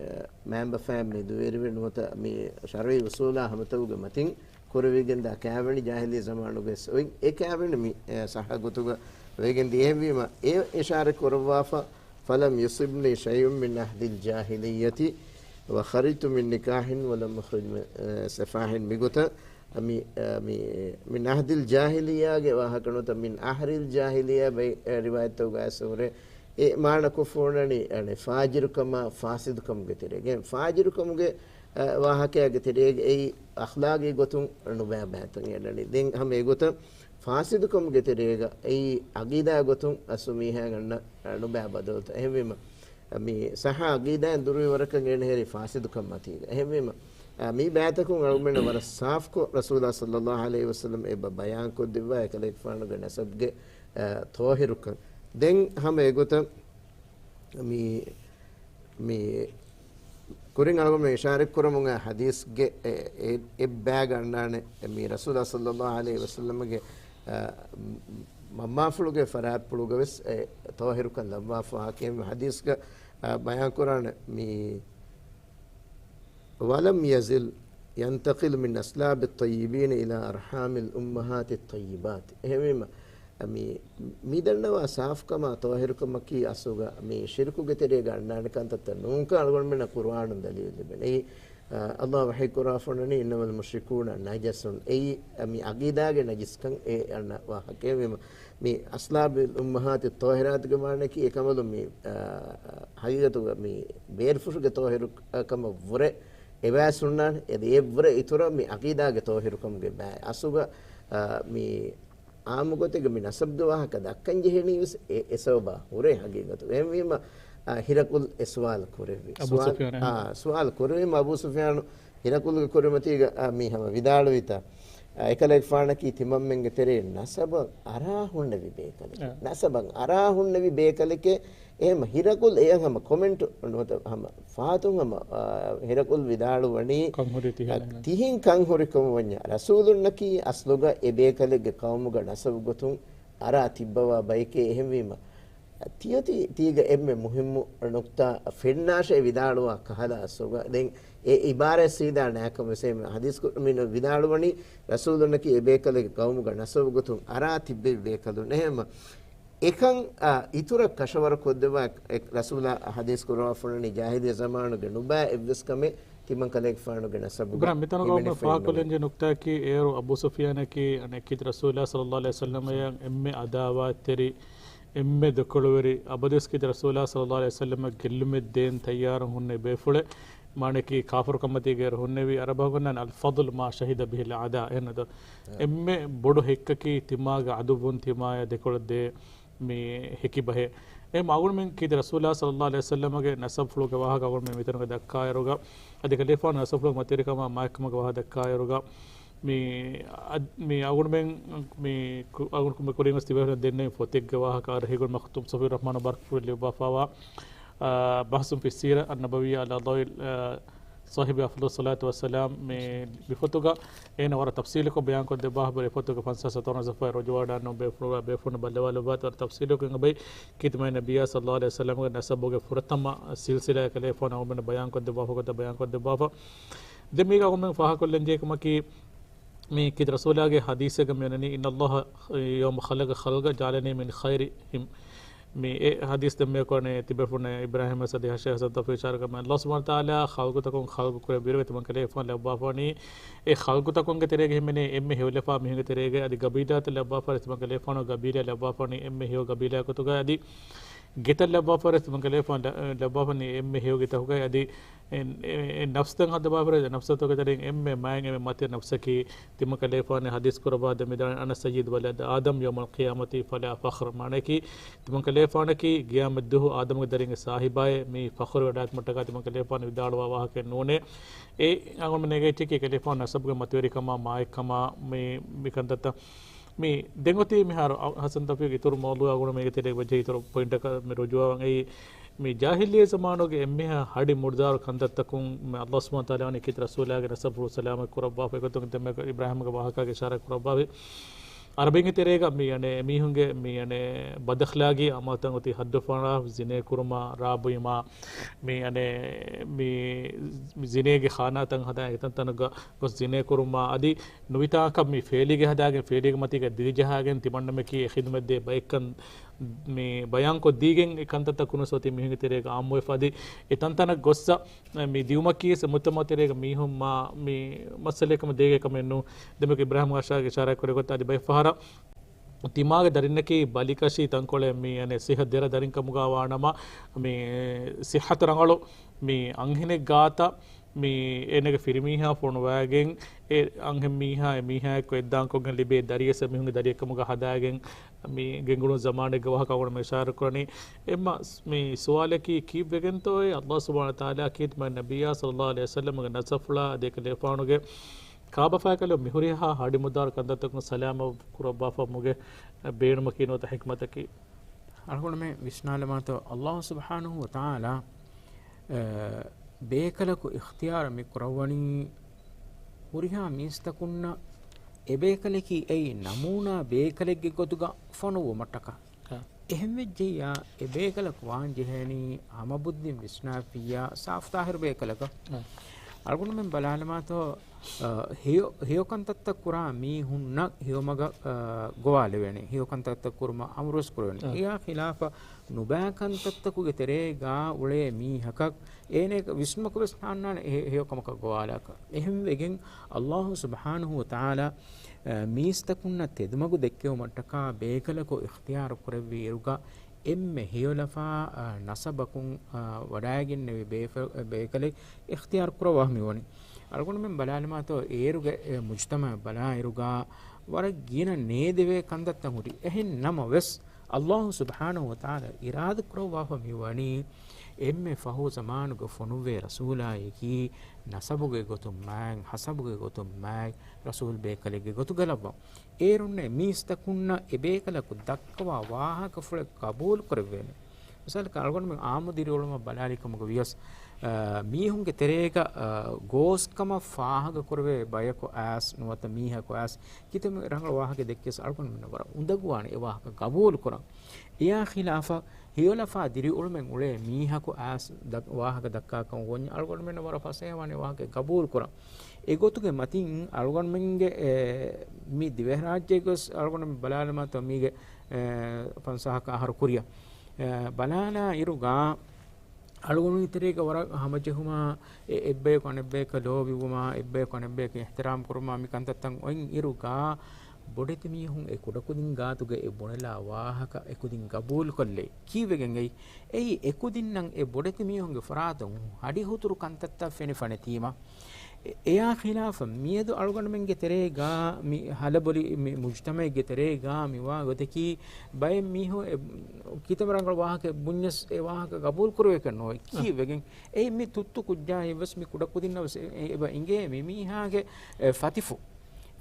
އަ، މައިންބަފައިން މި ދުވެރިވެ ނުވަތަ މި ޝަރުޢީ އުސޫލާ ހަމަތައުގެ މަތިން ކުރެވިގެންދާ ކާވެނި ޖާހިލީ ޒަމާނުގެ އޮތް އެ ކާވެނި މި، އަ، ޞައްޙަ ގޮތުގަ ވެގެން ދިޔަ. އެހެންވީމަ އެ އިޝާރަތް ކުރައްވާފަ، فلم يصبني شيء من نهد الجاهلية وخرجت من نكاح ولم أخرج من، އަ، سفاح މިގޮތަށް މި، އަ، މި، މި ނަހްދިލް ޖާހިލިއްޔާގެ ވާހަކަ ނުވަތަ މިން އަހްރިލް ޖާހިލިއްޔާ ބައި، އަ، ރިވާޔަތްތަކުގައި އައިސްފަ ހުރޭ. އެ މާނަކޮށްފަ އޮންނަނީ، އަނެ، ފާޖިރުކަމާ ފާސިދުކަމުގެ ތެރޭގައި. ފާޖިރުކަމުގެ، އަ، ވާހަކައިގެ ތެރޭގައި އެއީ އަޚްލާގީ ގޮތުން ނުބައި ބައިތައް އެންނަނީ. ދެން ހަމަ އެގޮތަށް ފާސިދުކަމުގެ ތެރޭގަ އެއީ އަގީދާ ގޮތުން އަސްލު މީހާ އަންނަ، އަ، ނުބައި ބަދަލުތައް. އެހެންވީމަ، މި ސައްޙަ އަގީދާއިން ދުރުވި ވަރަކަށް އޭނަ ހެރީ ފާސިދުކަން މަތީގަ. އެހެންވީމަ، އަ، މި ބައިތަކުން އަޅުގަނޑު ވަރަށް ސާފުކޮށް ރަސޫލާ ޞައްލައްލާހު ޢަލައިހި ވަސައްލަމް އެ ބަ-، ބަޔާންކޮށްދެއްވާ އެކަލޭގެފާނުގެ ނަސަބްގެ، އަ، ތޯހިރުކަން. ދެން ހަމަ އެގޮތަށް މި، މި ކުރިން އަޅުގަނޑު އިޝާރަތް ކުރަމުން އައި ޙަދީޘްގެ އެ، އެ، އެއްބައިގަ އަންނާނެ މި ރަސޫލާ ޞައްލައްލާހު ޢަލައިހި ވަސައްލަމްގެ، އަ، މަންމާފުޅުގެ ފަރާތްޕުޅުގަ ވެސް އެ ތޯހިރުކަން ލައްވާފަ ހަމަ ޙަދީޘްގަ، އަ، ބަޔާން ކުރާނެ މި ولم يزل ينتقل من أصلاب الطيبين إلى أرحام الأمهات الطيبات. އެހެންވީމަ، މި، މި ދަންނަވާ ސާފުކަމާ ތޯހިރުކަމަކީ އަސްލުގަ މި ޝިރުކުގެ ތެރޭގަ އަންނާނެ ކަންތައްތައް ނޫންކަން އަޅުގަނޑުމެންނަށް ޤުރުއާނުން ދަލީލު ލިބޭނެ. އެއީ، އަ، ﷲ ވަޙީ ކުރާފަ އޮންނަނީ إنما المشركون نجس. އެއީ، އަ، މި އަގީދާގެ ނަޖިސްކަން އެ އަންނަ ވާހަކައެވީމަ. މި އަޞްލާބުލް އުއްމަހާތި ޠާހިރާތުގެ މާނައަކީ އެކަނބަލުން މި، އާ، ޙަޤީޤަތުގަ މި ބޭރުފުށުގެ ޠާހިރު ކަމަށް ވުރެ އެބައިސް ހުންނާނެ. އެ ވުރެ އިތުރަށް މި ޢަޤީދާގެ ޠާހިރުކަމުގެ ބައި އަސްލުގަ، އާ، މި ޢާއްމު ގޮތެއްގަ މި ނަސަބުގެ ވާހަކަ ދައްކަން ޖެހެނީ ވެސް އެ، އެ ސަބަބާ ހުރޭ ޙަޤީޤަތު. އެހެންވީމަ، އާ، ހިރަޤުލް އެ ސުވާލު ކުރެއްވި. އަބޫ ސުވާލު، ސުފްޔާން. އާ، ސުވާލު ކުރެވީމަ އަބޫ ސުފްޔާނު ހިރަޤުލުގެ ކުރިމަތީގަ، އާ، މި ހަމަ ވިދާޅުވިތާ، އާ، އެކަލޭގެފާނަކީ ތިމަންމެންގެ ތެރެއިން ނަސަބަށް އަރާ ހުންނެވި ބޭކަލެކޭ. އާ. ނަސަބަށް އަރާ ހުންނެވި ބޭކަލެކޭ. އެހެން ހިރަޤުލް އެޔަށް ހަމަ ކޮމެންޓު ނުވަތަ ހަމަ ފާތުން ހަމަ، އާ، ހިރަޤުލް ވިދާޅުވަނީ، ކަން ހުރީ ތިހިން އާ، ނަން. ތިހިން ކަން ހުރި ކަމަށް ވަންޏާ، ރަސޫލުންނަކީ އަސްލުގަ އެ ބޭކަލެއްގެ ޤައުމުގަ ނަސަބު ގޮތުން އަރާ ތިއްބަވާ ބައެކޭ. އެހެންވީމަ، ތިއޮތީ ތީގަ އެންމެ މުހިއްމު ނުކްތާ ފެންނާށޭ ވިދާޅުވާ ކަހަލަ އަސްލުގަ. ދެން އެ އިބާރާތް ސީދާ ނާކަމެސޭ މި ޙަދީޘް ކުރު-، މި ވިދާޅުވަނީ ރަސޫލުންނަކީ އެ ބޭކަލެއްގެ ޤައުމުގަ ނަސަބު ގޮތުން އަރާ ތިއްބެވި ބޭކަލުން. އެހެންމަ އެކަން، އާ، އިތުރަށް ކަށަވަރު ކޮށްދެއްވާ އެ ރަސޫލާ ޙަދީޘް ކުރައްވާފަ އޮންނަނީ ޖާހިލިއްޔަ ޒަމާނުގެ ނުބައި އެއްވެސް ކަމެއް ތިމަން ކަލޭގެފާނުގެ ނަސަބުގަ އިބްރާހިމް މިތަނުގަ އިބްރާހިމް ފާހަގަކޮށްލަންޖެހޭ ނުކްތާއަކީ އޭރު އަބޫ ސުފްޔާނަކީ އަނެއް ކީރިތި ރަސޫލާ ޞައްލައްލާހު ޢަލައިހި ވަސައްލަމައަށް އެންމެ ޢަދާވާތްތެރި، އެންމެ ދެކޮޅުވެރި، އަބަދުވެސް ކީރިތި ރަސޫލާ ޞައްލައްލާހު ޢަލައިހި ވަސައްލަމަށް ގެއްލުމެއް ދޭން ތައްޔާރުން ހުންނެވި ބޭފުޅެއް. މާނައަކީ ކާފަރުކަމަތީގައި ހުންނެވި. ޢަރަބަކުން ވަންނާނެ الفضل ما شهد به الأعداء. އެހެންނު ދޯ؟ އެންމެ ބޮޑު ހެއްކަކީ ތިމާގެ ޢަދުއްވުން ތިމާޔަށް ދެކޮޅަށް ދޭ މި ހެކި ބަހެއް. އެހެން އަޅުގަނޑުމެން ކީރިތި ރަސޫލާ ޞައްލައްލާހު ޢަލައިހި ވަސައްލަމަގެ ނަސަބުފުޅުގެ ވާހަކަ އަޅުގަނޑުމެން މިތަނުގަ ދައްކާއިރުގަ، އަދި ކަލޭގެފާނު ނަސަބުފުޅުގެ މަތިވެރިކަމާ މާތްކަމުގެ ވާހަކަ ދައްކާއިރުގަ، މި، އަދް-، މި އަޅުގަނޑުމެން މި ކު-، އަޅުގަނޑު ކުރިން ވެސް ތިބޭފުޅުން ދެންނެވި ފޮތެއްގެ ވާހަކަ، އަރްރަޙީޤުލް މަޚްތޫމް ޞަފިއްޔުއްރަޙްމާނު ބަރްކަފުރި ލިޔުއްވާފައިވާ، އާ، بحث في السيرة النبوية على ضوء، އާ، صاحب أفضل الصلاة والسلام މި، މި ފޮތުގަ އޭނަ ވަރަށް ތަފްޞީލުކޮށް ބަޔާންކޮށްދެއްވާފަ އެ ފޮތުގެ ފަންސާސް ހަތަރު ވަނަ ޞަފްޙާއެއް ރުޖުވާ ވަޑައިގަންނަވަން ބޭފުޅުން، ބޭފުޅުން ބައްލަވާލައްވާތި ވަރަށް ތަފްޞީލުކޮށް އެނގޭ ބައި ކީރިތި މާތް ނަބިއްޔާ ޞައްލައްލާހު ޢަލައިހި ވަސައްލަމްގެ ނަސަބުގެ ފުރަތަމަ ސިލްސިލާ ކަލޭގެފާނު އަޅުގަނޑުމެންނަށް ބަޔާންކޮށްދެއްވާ ފޮތަށް ބަޔާންކޮށްދެއްވާފަ. ދެން މީގަ އަޅުގަނޑުމެން ފާހަގަކޮށްލަންޖެހޭ ކަމަކީ، މި ކީރިތި ރަސޫލާގެ ޙަދީޘެއްގަ މި އޮންނަނީ، إن الله يوم خلق الخلق جعلني من خيرهم. މި އެ ޙަދީޘް ދެންމެ ކުރަނީ ތިބޭފުޅުން އިބްރާހީމް ވެސް އަދި ހަޝް ހަސަން ތަފީ އިޝާރާތް ކަމަށް ﷲ ސުބްޙާނަހޫ ވަތަޢާލާ ޚަލްޤުތަކުން ޚަލްޤު ކުރެއްވިއިރު ތިމަން ކަލޭގެފާނު ލައްވާފަވަނީ، އެ ޚަލްޤުތަކުންގެ ތެރޭގަ ހިމެނޭ އެންމެ ހެޔޮލަފާ މީހުންގެ ތެރޭގަ އަދި ގަބީލާތައް ލައްވާފަވަނީ ތިމަން ކަލޭގެފާނު ގަބީލާ ލައްވާފަވަނީ އެންމެ ހެޔޮ ގަބީލާ ގޮތުގަ އަދި ގެތައް ލައްވާފަވަރެސް ތިމަން ކަލޭގެފާނު ލަ-، ލައްވާފަނީ އެންމެ ހެޔޮ ގެތަކުގައި އަދި އެ، އެ، އެ ނަފްސްތައް ހަދަވާފަވަރެސް ނަފްސުތަކުގެ ތެރެއިން އެންމެ މާތް އެންމެ މަތި ނަފްސަކީ ތިމަން ކަލޭގެފާނު ޙަދީޘް ކުރައްވާ ދެން މިދާނެ أنا سيد ولد آدم يوم القيامة فلا فخر. މާނައަކީ ތިމަން ކަލޭގެފާނަކީ ޤިޔާމަތްދުވަހު އާދަމުގެ ދަރިންގެ ސާހިބާއޭ މީ ފަޚުރު ވެޑާތުމަށްޓަކާ ތިމަން ކަލޭގެފާނު ވިދާޅުވާ ވާހަކައެއް ނޫނޭ. އެ އަޅުގަނޑުމެން ނޭނގޭ އެއްޗަކީ ކަލޭގެފާނު ނަސަބުގެ މަތިވެރިކަމާ މާތްކަމާ މި، މި ކަންތައްތައް މި ދެން އޮތީ މިހާރު އަ-، ހަސަން ތަފީޤް އިތުރު މައުޟޫޢާ އަޅުގަނޑު މީގެ ތެރޭގަ ވެއްޖެ އިތުރު ޕޮއިންޓަކަށް މި ރުޖޫޢަވާން އެއީ، މި ޖާހިލިއްޔަ ޒަމާނުގެ އެންމެހާ ހަޑި މުޑުދާރު ކަންތައްތަކުން މި ﷲ ސުބްޙާނަހޫ ވަތަޢާލާ ވަނީ ކީރިތި ރަސޫލާގެ ނަސަބުފުޅު ސަލާމަތް ކުރައްވާފަ. އެގޮތުން ދެންމެ އިބްރާހީމްގެ ވާހަކާގެ އިޝާރާތް ކުރައްވާފަ. އަރަބިންގެ ތެރޭގަ މި އަނެ މީހުންގެ މި އަނެ ބަދަޚްލާގީ އަމާތަން އޮތީ ހައްދުފަނާ ޒިނޭ ކުރުމާ، ރާބުއިމާ، މި އަނެ މި، މި ޒިނޭގެ ޚާނާތައް ހަދާ އެތަންތަނަށް ގޮސް ޒިނޭ ކުރުމާ، އަދި ނުވިތާކަށް މި ފޭލީގެ ހަދާގެން ފޭލީގެ މަތީގަ ދިރިޖަހާގެން ތިމަންނަމެކީ އެ ޚިދުމަތްދޭ ބައެއްކަން މި ބަޔާންކޮށްދީގެން އެ ކަންތައްތައް ކުރުން ސޯތީ މީހުންގެ ތެރޭގަ އާއްމުވެފަ އަދި އެ ތަންތަނަށް ގޮއްސަ މި ދިއުމަކީ މުޖްތަމަޢު ތެރޭގަ މީހުން މާ މި މައްސަލައެއް ކަމަށް ދޭގެ ކަމެއް ނޫން. ދެމެކު އިބްރާހިމް އާޝާގެ އިޝާރާތް ކުރި ގޮތަށް އަދި ބައެއް ފަހަރަށް ތިމާގެ ދަރިންނަކީ ބަލިކަށި ތަންކޮޅެއް މި އަނެ ސިހަ ދެރަ ދަރިން ކަމުގަ ވާނަމަ، މި ސިހަތު ރަނގަޅު މި އަންހެނެއް ގާތަށް މި އޭނަގެ ފިރިމީހާ ފޮނުވައިގެން، އެ އަންހެން މީހާ އެ މީހާއެއްކޮށް އެއްދާންކޮށްގެން ލިބޭ ދަރިއެއް އެ މީހުންގެ ދަރިއެއްކަމުގަ ހަދާގެން، މި ގެންގުޅުން ޒަމާނެއްގެ ވާހަކަ އަޅުގަނޑު އިޝާރަތް ކުރަނީ. އެއްމަ މި ސުވާލަކީ ކީއްވެގެންތޯއޭ ﷲ ސުބްޙާނަހޫ ވަތަޢާލާ ކީރިތި މާތް ނަބިއްޔާ ޞައްލައްލާހު ޢަލައިހި ވަސައްލަމްގެ ނަސަބުފުޅާ އަދި އެކަލޭގެފާނުގެ ކާބަފައިކަލަ މިހުރިހާ ހަޑިމުދާރު ކަންތައްތަކުން ސަލާމަތް ކުރައްވާފަ މުގެ ބޭނުމަކީ ނުވަތަ ޙިކްމަތަކީ؟ އަޅުގަނޑުމެން ވިސްނާލަމާތޯ، ﷲ ސުބްޙާނަހޫ ވަތަޢާލާ، އަ، ބޭކަލަކު އިޚްތިޔާރު މި ކުރައްވަނީ ހުރިހާ މީސްތަކުންނަށް އެބޭކަލަކީ އެއީ ނަމޫނާ ބޭކަލެއްގެ ގޮތުގަ ފޮނުއްވުމަށްޓަކާ. އަ. އެހެންވެއްޖެއްޔާ، އެ ބޭކަލަކު ވާން ޖެހޭނީ ހަމަ ބުއްދިން ވިސްނާފިއްޔާ ސާފު ޠާހިރު ބޭކަލަކަށް. އަ. އަޅުގަނޑުމެން ބަލާލަމާތޯ، އަ، ހެޔޮ، ހެޔޮ ކަންތައްތައް ކުރާ މީހުންނަށް ހެޔޮމަގަށް، އަ، ގޮވާލެވޭނެ. ހެޔޮ ކަންތައްތައް ކުރުމަށް އަމުރުވެސް ކުރެވޭނެ. އަ. އެއާ ޚިލާފަށް ނުބައި ކަންތައްތަކުގެ ތެރޭގަ އުޅޭ މީހަކަށް އޭނަ ވިސްނުމަކުވެސް ނާންނާނެ އެ ހެޔޮ ކަމަކަށް ގޮވާލާކަށް. އެހެންވެގެން ﷲ ސުބްޙާނަހޫ ވަތަޢާލާ، އަ، މީސްތަކުންނަށް ތެދުމަގު ދެއްކެވުމަށްޓަކާ ބޭކަލަކު އިޚްތިޔާރު ކުރެއްވި އިރުގަ އެންމެ ހެޔޮލަފާ، އަ، ނަސަބަކުން، އަ، ވަޑައިގެންނެވި ބޭފަ-، ބޭކަލެއް އިޚްތިޔާރު ކުރައްވާ މިވަނީ. އަޅުގަނޑުމެން ބަލާލަމާތޯ އޭރުގެ އެ މުޖްތަމަޢަށް ބަލާއިރުގަ ވަރަށް ގިނަ ނޭދެވޭ ކަންތައްތައް ހުރި. އެހެން ނަމަވެސް، ﷲ ސުބްޙާނަހޫ ވަތަޢާލާ އިރާދަ ކުރައްވާފަ މިވަނީ، އެންމެ ފަހު ޒަމާނުގަ ފޮނުއްވޭ ރަސޫލާއެކީ، ނަސަބުގެ ގޮތުން މާތް، ހަސަބުގެ ގޮތުން މާތް، ރަސޫލް ބޭކަލެއްގެ ގޮތުގަ ލައްވަން. އޭރުންނެ މީސްތަކުންނަށް އެބޭކަލަކު ދައްކަވާ ވާހަކަފުޅެއް ގަބޫލު ކުރެއްވޭނެ. މިސާލަކަށް އަޅުގަނޑުމެން އާއްމު ދިރިއުޅުމަށް ބަލާލިކަމުގަ ވިޔަސް، އަ، މީހުންގެ ތެރޭގަ، އަ، ގޯސްކަމަށް ފާހަގަކުރެވޭ ބަޔަކު އައިސް ނުވަތަ މީހަކު އައިސް ކިތަންމެ ރަނގަޅު ވާހަކައެއް ދެއްކިޔަސް އަޅުގަނޑުމެންނަށް ވަރަށް އުނދަގޫވާނެ އެ ވާހަކަ ގަބޫލުކުރަން. އެއާ ޚިލާފަށް ހެޔޮލަފާ ދިރިއުޅުމެއް އުޅޭ މީހަކު އައިސް ދަ-، ވާހަކަ ދައްކާކަމަށް އޮންޏާ އަޅުގަނޑުމެންނަށް ވަރަށް ފަސޭހަވާނެ އެ ވާހަކަ ގަބޫލުކުރަން. އެގޮތުގެ މަތިން އަޅުގަނޑުމެންގެ، އެ، މި ދިވެހިރާއްޖޭގަސް އަޅުގަނޑުމެން ބަލާލަމާތޯ މީގެ، އެ، ފަންސާހަކަ އަހަރު ކުރިއަށް، އެ، ބަލާލާ އިރުގަ އަޅުގަނޑު ތެރޭގަ ވަރަށް ހަމަޖެހުމާ، އެ-، އެއްބަޔަކު އަނެއްބަޔަކަށް ލޯބިވުމާ، އެއްބަޔަކު އަނެއްބަޔަކަށް އިޙްތިރާމް ކުރުމާ، މި ކަންތައްތައް އޮތް އިރުގަ، ބޮޑެތި މީހުން އެ ކުޑަކުދިން ގާތުގަ އެ ބުނެލާ ވާހަކަ އެކުދިން ގަބޫލުކޮށްލޭ. ކީއްވެގެން އެއީ؟ އެއީ އެކުދިންނަށް އެ ބޮޑެތި މީހުންގެ ފަރާތުން ހަޑިހުތުރު ކަންތައްތައް ފެނިފަނެތީމަ. އެ-، އެއާ ޚިލާފަށް މިއަދު އަޅުގަނޑުމެންގެ ތެރޭގަ މި ހަލަބޮލި މި މުޖްތަމަޢެއްގެ ތެރޭގަ މިވާ ގޮތަކީ، ބައެއް މީހުން އެ ކިތަންމެ ރަނގަޅު ވާހަކައެއް ބުންޏަސް އެ ވާހަކަ ގަބޫލު ކުރެވޭކަށް ނޯވޭ. އަ. ކީއްވެގެން؟ އެއީ މި ތުއްތު ކުއްޖާއަށް ވެސް މި ކުޑަކުދިންނަށް ވެސް އެ-، އެބަ އިނގޭ މި މީހާގެ، އެ، ފަތިފު.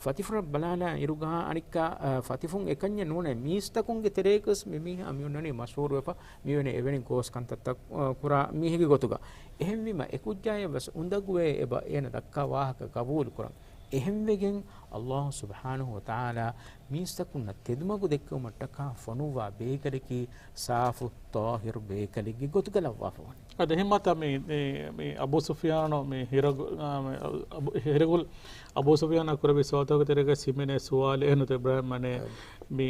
ފަތިފުރަށް ބަލާލާ އިރުގަ އަނެއްކާ، އަ، ފަތިފުން އެކަންޏެއް ނޫނޭ. މީސްތަކުންގެ ތެރޭގަސް މި މީހާ މި އޮންނަނީ މަޝްހޫރުވެފަ، މިވެނި އެވެނި ގޯސް ކަންތައްތައް، އަ، ކުރާ މީހެއްގެ ގޮތުގަ. އެހެންވީމަ އެކުއްޖާއަށް ވެސް އުނދަގޫވޭ އެބަ އޭނަ ދައްކާ ވާހަކަ ގަބޫލު ކުރަން. އެހެންވެގެން ﷲ ސުބްޙާނަހޫ ވަތަޢާލާ މީސްތަކުންނަށް ތެދުމަގު ދެއްކެވުމަށްޓަކާ ފޮނުއްވާ ބޭކަލަކީ ސާފު ޠާހިރު ބޭކަލެއްގެ ގޮތުގަ ލައްވާފަ ވަނީ. އަދި އެހެންމަތާ މި، މި، މި އަބޫ ސުފްޔާނު މި ހިރަގު-، އާ، މި އަބު-، ހިރަގުލް އަބޫ ސުފްޔާނާ ކުރެއްވި ސުވާލުތަކުގެ ތެރޭގަ ހިމެނޭ ސުވާލެއް އެހެންނުތަ އިބްރާހިމް އަނެ އަ. މި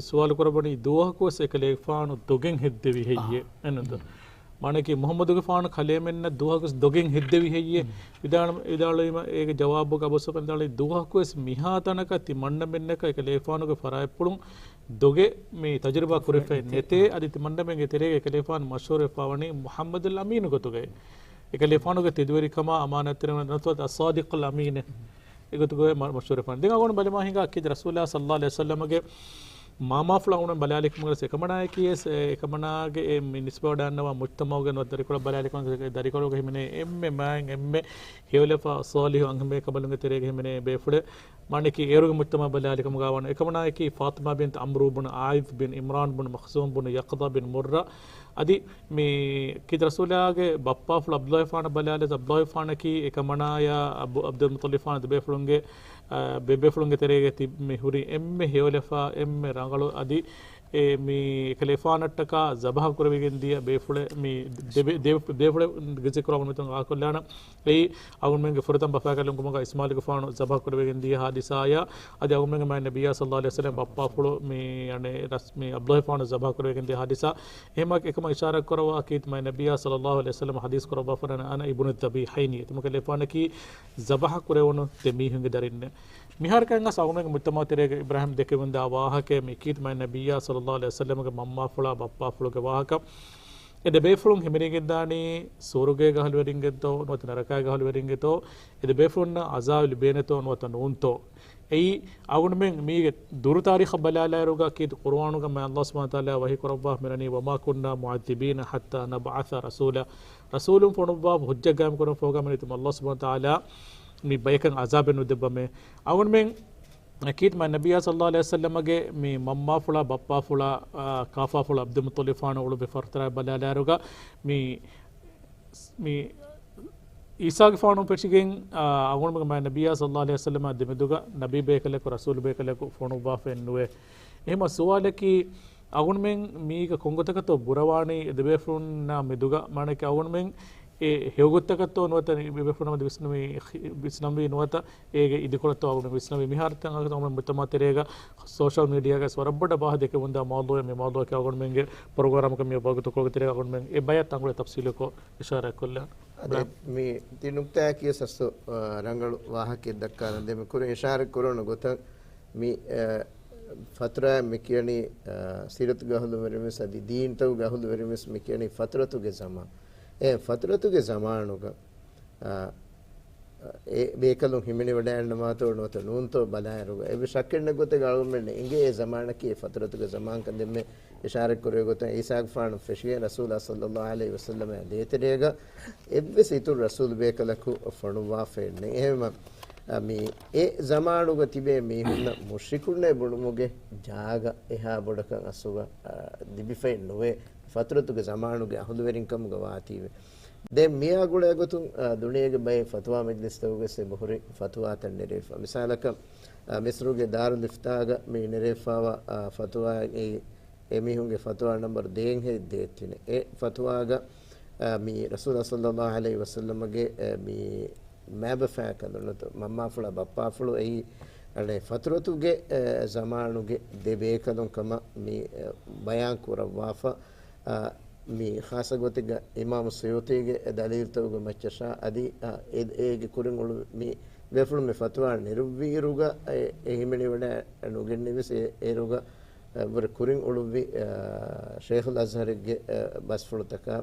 ސުވާލު ކުރައްވަނީ ދުވަހަކުވެސް އެކަލޭގެފާނު ދޮގެއް ހެއްދެވި ހެއްޔޭ؟ އާ. އެހެންނުތަ؟ މާނައަކީ މުޙައްމަދުގެފާނު ކަލޭމެންނަށް ދުވަހަކުވެސް ދޮގެއް ހެއްދެވި ހެއްޔޭ؟ ވިދާޅު-، ވިދާޅުވީމަ އޭގެ ޖަވާބުގަ އަބޫ ސުފްޔާން ވިދާޅުވީ ދުވަހަކުވެސް މިހާތަނަކަށް ތިމަންނަމެންނަކަށް އެކަލޭގެފާނުގެ ފަރާތްޕުޅުން ދޮގެއް މި ތަޖުރިބާ ކުރެފައެއް ނެތޭ. އަދި ތިމަންނަމެންގެ ތެރޭގަ އެކަލޭގެފާނު މަޝްހޫރުވެފަވަނީ މުޙައްމަދުލް އަމީނު ގޮތުގައި. އެކަލޭގެފާނުގެ ތެދުވެރިކަމާ އަމާނާތްތެރިކަމާ ނަސްވަތް އައްޞާދިޤުލް އަމީނެއް. އެގޮތުގައި މަ-، މަޝްހޫރުވެފަވަނީ. ދެން އަޅުގަނޑު ބަލަމާ ހިނގާ ކީރިތި ރަސޫލާ ޞައްލައްލާހު ޢަލައިހި ވަސައްލަމަގެ މާމާފުޅާ އަޅުގަނޑު ބަލާލިކަމުގަ އެކަމަނާއަކީ އެ-، އެކަމަނާގެ އެ މި ނިސްބަތް ވަޑައިގަންނަވާ މުޖްތަމަޢުގެ ނުވަތަ ދަރިކޮޅަށް ބަލާލިކަމުގަ ދަރިކޮޅުގަ ހިމެނޭ އެންމެ މާތް އެންމެ ހެޔޮލަފާ ޞާލިޙު އަންހެންބޭކަނބަލުންގެ ތެރޭގަ ހިމެނޭ ބޭފުޅެއް. މާނައަކީ އޭރުގެ މުޖްތަމަޢަށް ބަލާލިކަމުގަ ވާނެ. އެކަމަނާއަކީ ފާޠިމާ ބިންތު ޢަމްރު ބުނު ޢާއިޛް ބިން ޢިމްރާން ބުނު މަޚްޒޫމް ބުނު ޔަޤްޠަ ބިން މުއްރަ. އަދި މި ކީރިތި ރަސޫލާގެ ބައްޕާފުޅު ޢަބްދުﷲފާނަށް ބަލާލި، ޢަބްދުﷲފާނަކީ އެކަމަނާޔާ އަބު ޢަބްދުލް މުޠަލިބްފާނު ދެބޭފުޅުންގެ އާ، ބޭބޭފުޅުންގެ ތެރޭގަ ތި-، މި ހުރި އެންމެ ހެޔޮލަފާ، އެންމެ ރަނގަޅު އަދި އެ މި ކަލޭފާނަށްޓަކާ ޒަބަހަ ކުރެވިގެން ދިޔަ ބޭފުޅެއް މި ދެބެ-، ދެ-، ބޭފުޅެއް ގެ ޒިކުރު އަޅުގަނޑުމެން އާކޮށްލާނަ. އެއީ އަޅުގަނޑުމެންގެ ފުރަތަމަ ބަފާކަލުން ކުމަގަ އިސްމާލުގެފާނު ޒަބަހަ ކުރެވިގެން ދިޔަ ހާދިސާޔާ، އަދި އަޅުގަނޑުމެންގެ މާތް ނަބިއްޔާ ޞައްލައްލާހު ޢަލައިހި ވަސައްލަމް ބައްޕާފުޅު މި އަނެއް ރަސް-، މި ޢަބްދުﷲފާނު ޒަބަހަ ކުރެވިގެން ދިޔަ ހާދިސާ. އެހެމަ އެކަމަށް އިޝާރާތް ކުރައްވާ ކީރިތި މާތް ނަބިއްޔާ ޞައްލައްލާހު ޢަލައިހި ވަސައްލަމް ޙަދީޘް ކުރައްވާފަ ވަނީ، "أنا ابن الذبيحين." ތިމަ ކަލޭފާނަކީ ޒަބަހަ ކުރެވުނު ދެ މީހުންގެ ދަރިންނޭ. މިހާރު ކަން އަސް އަޅުގަނޑުމެންގެ މުޖްތަމަޢު ތެރޭގަ އިބްރާހިމް ދެކެވެންދާ ވާހަކައެއް މި ކީރިތި މާތް ނަބިއްޔާ ޞައްލައްލާހު ޢަލައިހި ވަސައްލަމްގެ މަންމާފުޅާ ބައްޕާފުޅުގެ ވާހަކަ. އެ ދެ ބޭފުޅުން ހިމެނިގެންދާނީ ސުވަރުގޭގެ އަހުލުވެރިންގެތޯ ނުވަތަ ނަރަކާގެ އަހުލުވެރިންގެތޯ، އެ ދެ ބޭފުޅުންނަށް ޢަޒާބު ލިބޭނެތޯ ނުވަތަ ނޫންތޯ. އެއީ އަޅުގަނޑުމެން މީގެ ދުރު ތާރީޚަށް ބަލާލާއިރުގަ ކީރިތި ޤުރުއާނުގަ މާތް ﷲ ސުބްޙާނަހޫ ވަތަޢާލާ ވަޙީ ކުރައްވާ މިރަނީ، "وما كنا معذبين حتى نبعث رسولا." ރަސޫލުން ފޮނުއްވާ ހުއްޖަތް ޤާއިމް ކުރުން ފަހުގަ މިރީތި ﷲ ސުބްޙާނަހޫ ވަތަޢާލާ މި ބަޔަކަށް ޢަޒާބެއް ނުދެއްވަމޭ. އަޅުގަނޑުމެން އެކީ މާތް ނަބިއްޔާ ޞައްލައްލާހު ޢަލައިހި ވަސައްލަމްގެ މި މަންމާފުޅާ ބައްޕާފުޅާ، އާ، ކާފާފުޅު ޢަބްދުލް މުއްޠަލިބާ އުޅުއްވި ފަރުތަރާ ބަލާލާއިރުގަ މި، މި ޢީސާގެފާނު ފެށިގެން، އާ، އަޅުގަނޑުމެންގެ މާތް ނަބިއްޔާ ޞައްލައްލާހު ޢަލައިހި ވަސައްލަމާ ދެމެދުގަ ނަބީ ބޭކަލަކު ރަސޫލު ބޭކަލަކު ފޮނުއްވާފައެއް ނުވޭ. އެހެމަ ސުވާލަކީ، އަޅުގަނޑުމެން މީގަ ކޮންގޮތަކަށްތޯ ބުރަވާނީ އެ ދެބޭފުޅުންނާ މެދުގަ؟ މާނައަކީ އަޅުގަނޑުމެން އެ ހެޔޮގޮތަކަށްތޯ ނުވަތަ އެ ދެބޭފުޅުންނާ މެދު ވިސްނަމީ، ވިސްނަންވީ ނުވަތަ އޭގެ އިދިކޮޅަށްތޯ އަޅުގަނޑު ވިސްނަންވީ؟ މިހާރު ތަން އަޅުގަނޑު މުޖްތަމަޢު ތެރޭގަ ސޯޝަލް މީޑިއާގަ ވަރަށް ބޮޑަށް ބާ ދެކެވުންދާ މައުޟޫޢެއް މި މައުޟޫޢަކީ. އަޅުގަނޑުމެންގެ ޕްރޮގްރާމަކަށް މި ވަގުތު ކޮޅުގެ ތެރޭގަ އަޅުގަނޑުމެން އެ ބަޔަށް ތަންކޮޅެއް ތަފްޞީލުކޮށް އިޝާރާތް ކޮށްލާނަން. އަދި މި ތި ނުކްތާއަކީ ސަސްތު، އާ، ރަނގަޅު ވާހަކައެއް ދައްކާލަން. ދެން މި ކުރިން އިޝާރާތް ކުރެވުނު ގޮތަށް މި، އާ، ފަތުރާ މި ކިޔަނީ، އާ، ސީރަތުގެ އަހުލުވެރިންވެސް އަދި ދީންތަކުގެ އަހުލުވެރިންވެސް މި ކިޔަނީ ފަތުރަތުގެ ޒަމާން. އެ ފަތުރަތުގެ ޒަމާނުގަ، އާ، އެ ބޭކަލުން ހިމެނިވަޑައިގަންނަވާތޯ ނުވަތަ ނޫންތޯ ބަލާއިރުގަ، އެއްވެސް ޝައްކެއް ނެތް ގޮތެއްގަ އަޅުގަނޑުމެންނަށް އެނގޭ އެ ޒަމާނަކީ އެ ފަތުރަތުގެ ޒަމާންކަން. ދެންމެ އިޝާރަތް ކުރެއްވި ގޮތަށް ޢީސާގެފާނު ފެށިގެން ރަސޫލާ ޞައްލައްލާހު ޢަލައިހި ވަސައްލަމާ ދޭތެރޭގަ އެއްވެސް އިތުރު ރަސޫލު ބޭކަލަކު ފޮނުއްވާފައެއް ނެތް. އެހެންވީމަ، އަ، މި އެ ޒަމާނުގަ ތިބޭ މީހުންނަށް މުޝްރިކުންނޭ ބުނުމުގެ ޖާގަ އެހާ ބޮޑަކަށް އަސްލުގަ، އަ، ލިބިފައެއް ނުވޭ. ފަތުރަތުގެ ޒަމާނުގެ އަހުލުވެރިންކަމުގަ ވާތީވެ. ދެން މިއާ ގުޅޭގޮތުން، އާ، ދުނިޔޭގެ ބައެއް ފަތުވާ މަޖިލިސްތަކުގައި އެބަހުރި ފަތުވާތައް ނެރެފަ. މިސާލަކަށް، އާ، މިސްރުގެ ދާރުލް އިފްތާގަ މި ނެރެފަވާ، އާ، ފަތުވާއެއް، އެމީހުންގެ ފަތުވާ ނަންބަރު ދޭއް ހެއްދޭތިނެ. އެ ފަތުވާގަ، އާ، މި ރަސޫލާ ޞައްލައްލާހު ޢަލައިހި ވަސައްލަމަގެ، އާ، މި މާބަފާކަލުން ނުވަތަ މަންމާފުޅާ ބައްޕާފުޅު އެއީ، އަނެއް ފަތުރަތުގެ، އާ، ޒަމާނުގެ ދެ ބޭކަލުން ކަމަށް މި، އާ، ބަޔާން ކުރައްވާފަ. އާ، މި ޚާއްޞަ ގޮތެއްގަ އިމާމު ސުޔޫޠީގެ ދަލީލްތަކުގެ މައްޗަށާ އަދި، އާ، އެ-، އޭގެ ކުރިން އުޅު މި ބޭފުޅުން މި ފަތުވާ ނެރުއްވިއިރުގަ އެ، އެ ހިމެނިވަޑައި ނުގެންނެވިޔަސް އޭ-، އޭރުގަ، އާ، ވުރެ ކުރިން އުޅުއްވި، އާ، ޝޭޚުލް އަޒްހަރެއްގެ، އާ، ބަސްފުޅުތަކާ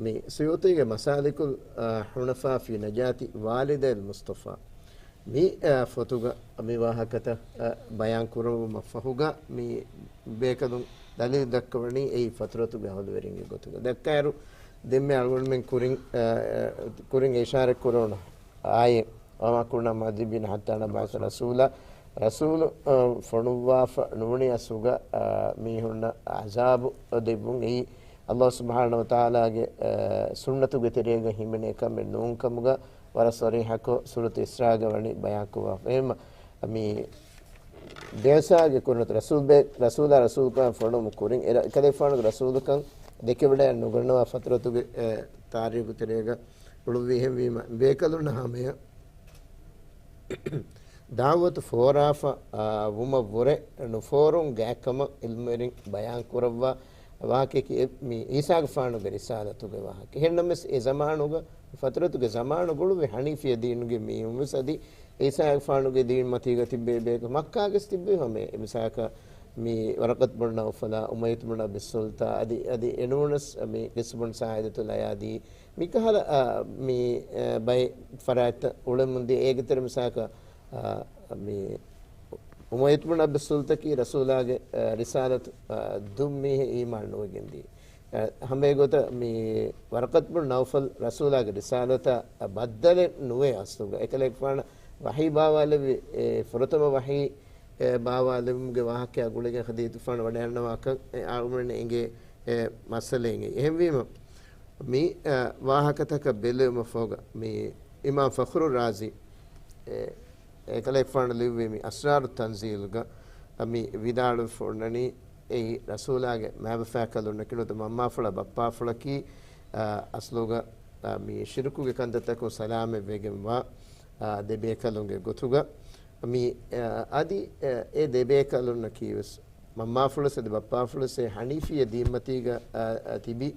މި ސުޔޫޠީގެ މަސާލިކުލް، އާ، ޙުނަފާ ފީ ނަޖާތި ވާލިދައިލް މުޞްޠަފާ. މި، އާ، ފޮތުގަ މި ވާހަކަތައް، އާ، ބަޔާން ކުރުމަށް ފަހުގަ މި ބޭކަލުން ދަލީލް ދައްކަވަނީ އެއީ ފަތުރަތުގެ އަހުލުވެރިންގެ ގޮތުގަ. ދައްކާއިރު ދެންމެ އަޅުގަނޑުމެން ކުރިން، އާ، ކުރިން އިޝާރަތް ކުރެވުނު އާޔަތް، "وما كنا معذبين حتى نبعث رسولا." ރަސޫލު، އާ، ފޮނުއްވާފަ ނުވަނި އަސްލުގަ، އާ، މީހުންނަށް ޢަޒާބު ދެއްވުން އެއީ ﷲ ސުބްޙާނަހޫ ވަތަޢާލާގެ، އާ، ސުންނަތުގެ ތެރޭގަ ހިމެނޭ ކަމެއް ނޫން ކަމުގަ ވަރަށް ޞަރީޙަކޮށް ސޫރަތު އިސްރާގަ ވަނީ ބަޔާންކުރައްވާފަ. އެހެންމަ މި ދެއަސާގެ ކުރިން ރަސޫލް ބޭ-، ރަސޫލާ ރަސޫލުކަމަށް ފޮނުވުމުގެ ކުރިން އެ ރަ-، ކަލޭފާނުގެ ރަސޫލުކަން ދެކެވަޑައި ނުގަންނަވާ ފަތުރަތުގެ، އެ، ތާރީޚު ތެރޭގަ އުޅުއްވި. އެހެންވީމަ ބޭކަލުންނަށް ހަމަޔަށް ދަޢުވަތު ފޯރާފަ، އާ، ވުމަށްވުރެ ނުފޯރުން ގާތްކަމަށް ޢިލްމުވެރިން ބަޔާން ކުރައްވާ ވާހަކައަކީ އެ-، މި ޢީސާގެފާނުގެ ރިސާލަތުގެ ވާހަކަ. އެހެންނަމަވެސް އެ ޒަމާނުގަ، ފަތުރަތުގެ ޒަމާނުގަ އުޅުއްވި ޙަނީފިއްޔަ ދީނުގެ މީހުންވެސް އަދި ޢީސާގެފާނުގެ ދީން މަތީގަ ތިއްބެވި ބޭކަލުން މައްކާގަސް ތިއްބެވި ހަމަ އެ މިސާލަކަށް މި ވަރަޤަތު ބުން ނައުފަލާ، އުމައްޔަތު ބުން އަބި ސުލްތާ އަދި، އަދި އެނޫނަސް މި ޤިއްސު ބުން ސާޢިދަތުލް އަޔާދީ މިކަހަލަ، އާ، މި، އާ، ބައެއް ފަރާތްތައް އުޅެމުންދިޔަ އޭގެ ތެރޭ މިސާލަކަށް، އާ، މި އުމައްޔަތު ބުން އަބި ސުލްތަކީ ރަސޫލާގެ، އާ، ރިސާލަތު، އާ، ދުށް މީހެއް އީމާން ނުވެގެންދިޔަ. އަ، ހަމައެގޮތަށް މި ވަރަޤަތު ބުން ނައުފަލް ރަސޫލާގެ ރިސާލަތަށް ބައްދަލެއް ނުވޭ އަސްލުގަ. އެކަލޭގެފާނަށް ވަޙީ ބާވާލެއްވި، އެ، ފުރަތަމަ ވަޙީ، އެ، ބާވާލެވުމުގެ ވާހަކައާ ގުޅިގެން ޚަދީޖަތުފާނު ވަޑައިގަންނަވާކަން، އެ، އަޅުގަނޑުމެންނަށް އެނގޭ، އެ، މައްސަލައެއް. އެހެންވީމަ، މި، އަ، ވާހަކަތަކަށް ބެލުމަށް ފަހުގަ، މި އިމާމް ފަޚްރު ރާޒީ، އެ، އެކަލޭގެފާނު ލިޔުއްވި މި އަސްރާރު ތަންޒީލުގަ މި ވިދާޅުވެފަ އޮންނަނީ، އެއީ ރަސޫލާގެ މާތް ބަފާކަލުންނަކީ ނުވަތަ މަންމާފުޅާ ބައްޕާފުޅަކީ، އަ، އަސްލުގަ، އަ، މި ޝިރުކުގެ ކަންތައްތަކުން ސަލާމަތްވެގެންވާ، އަ، ދެބޭކަލުންގެ ގޮތުގަ. މި، އަ، އަދި، އަ، އެ ދެބޭކަލުންނަކީވެސް މަންމާފުޅުސް އަދި ބައްޕާފުޅުސް އެ ޙަނީފިއްޔަ ދީންމަތީގަ، އަ، އަ، ތިބި،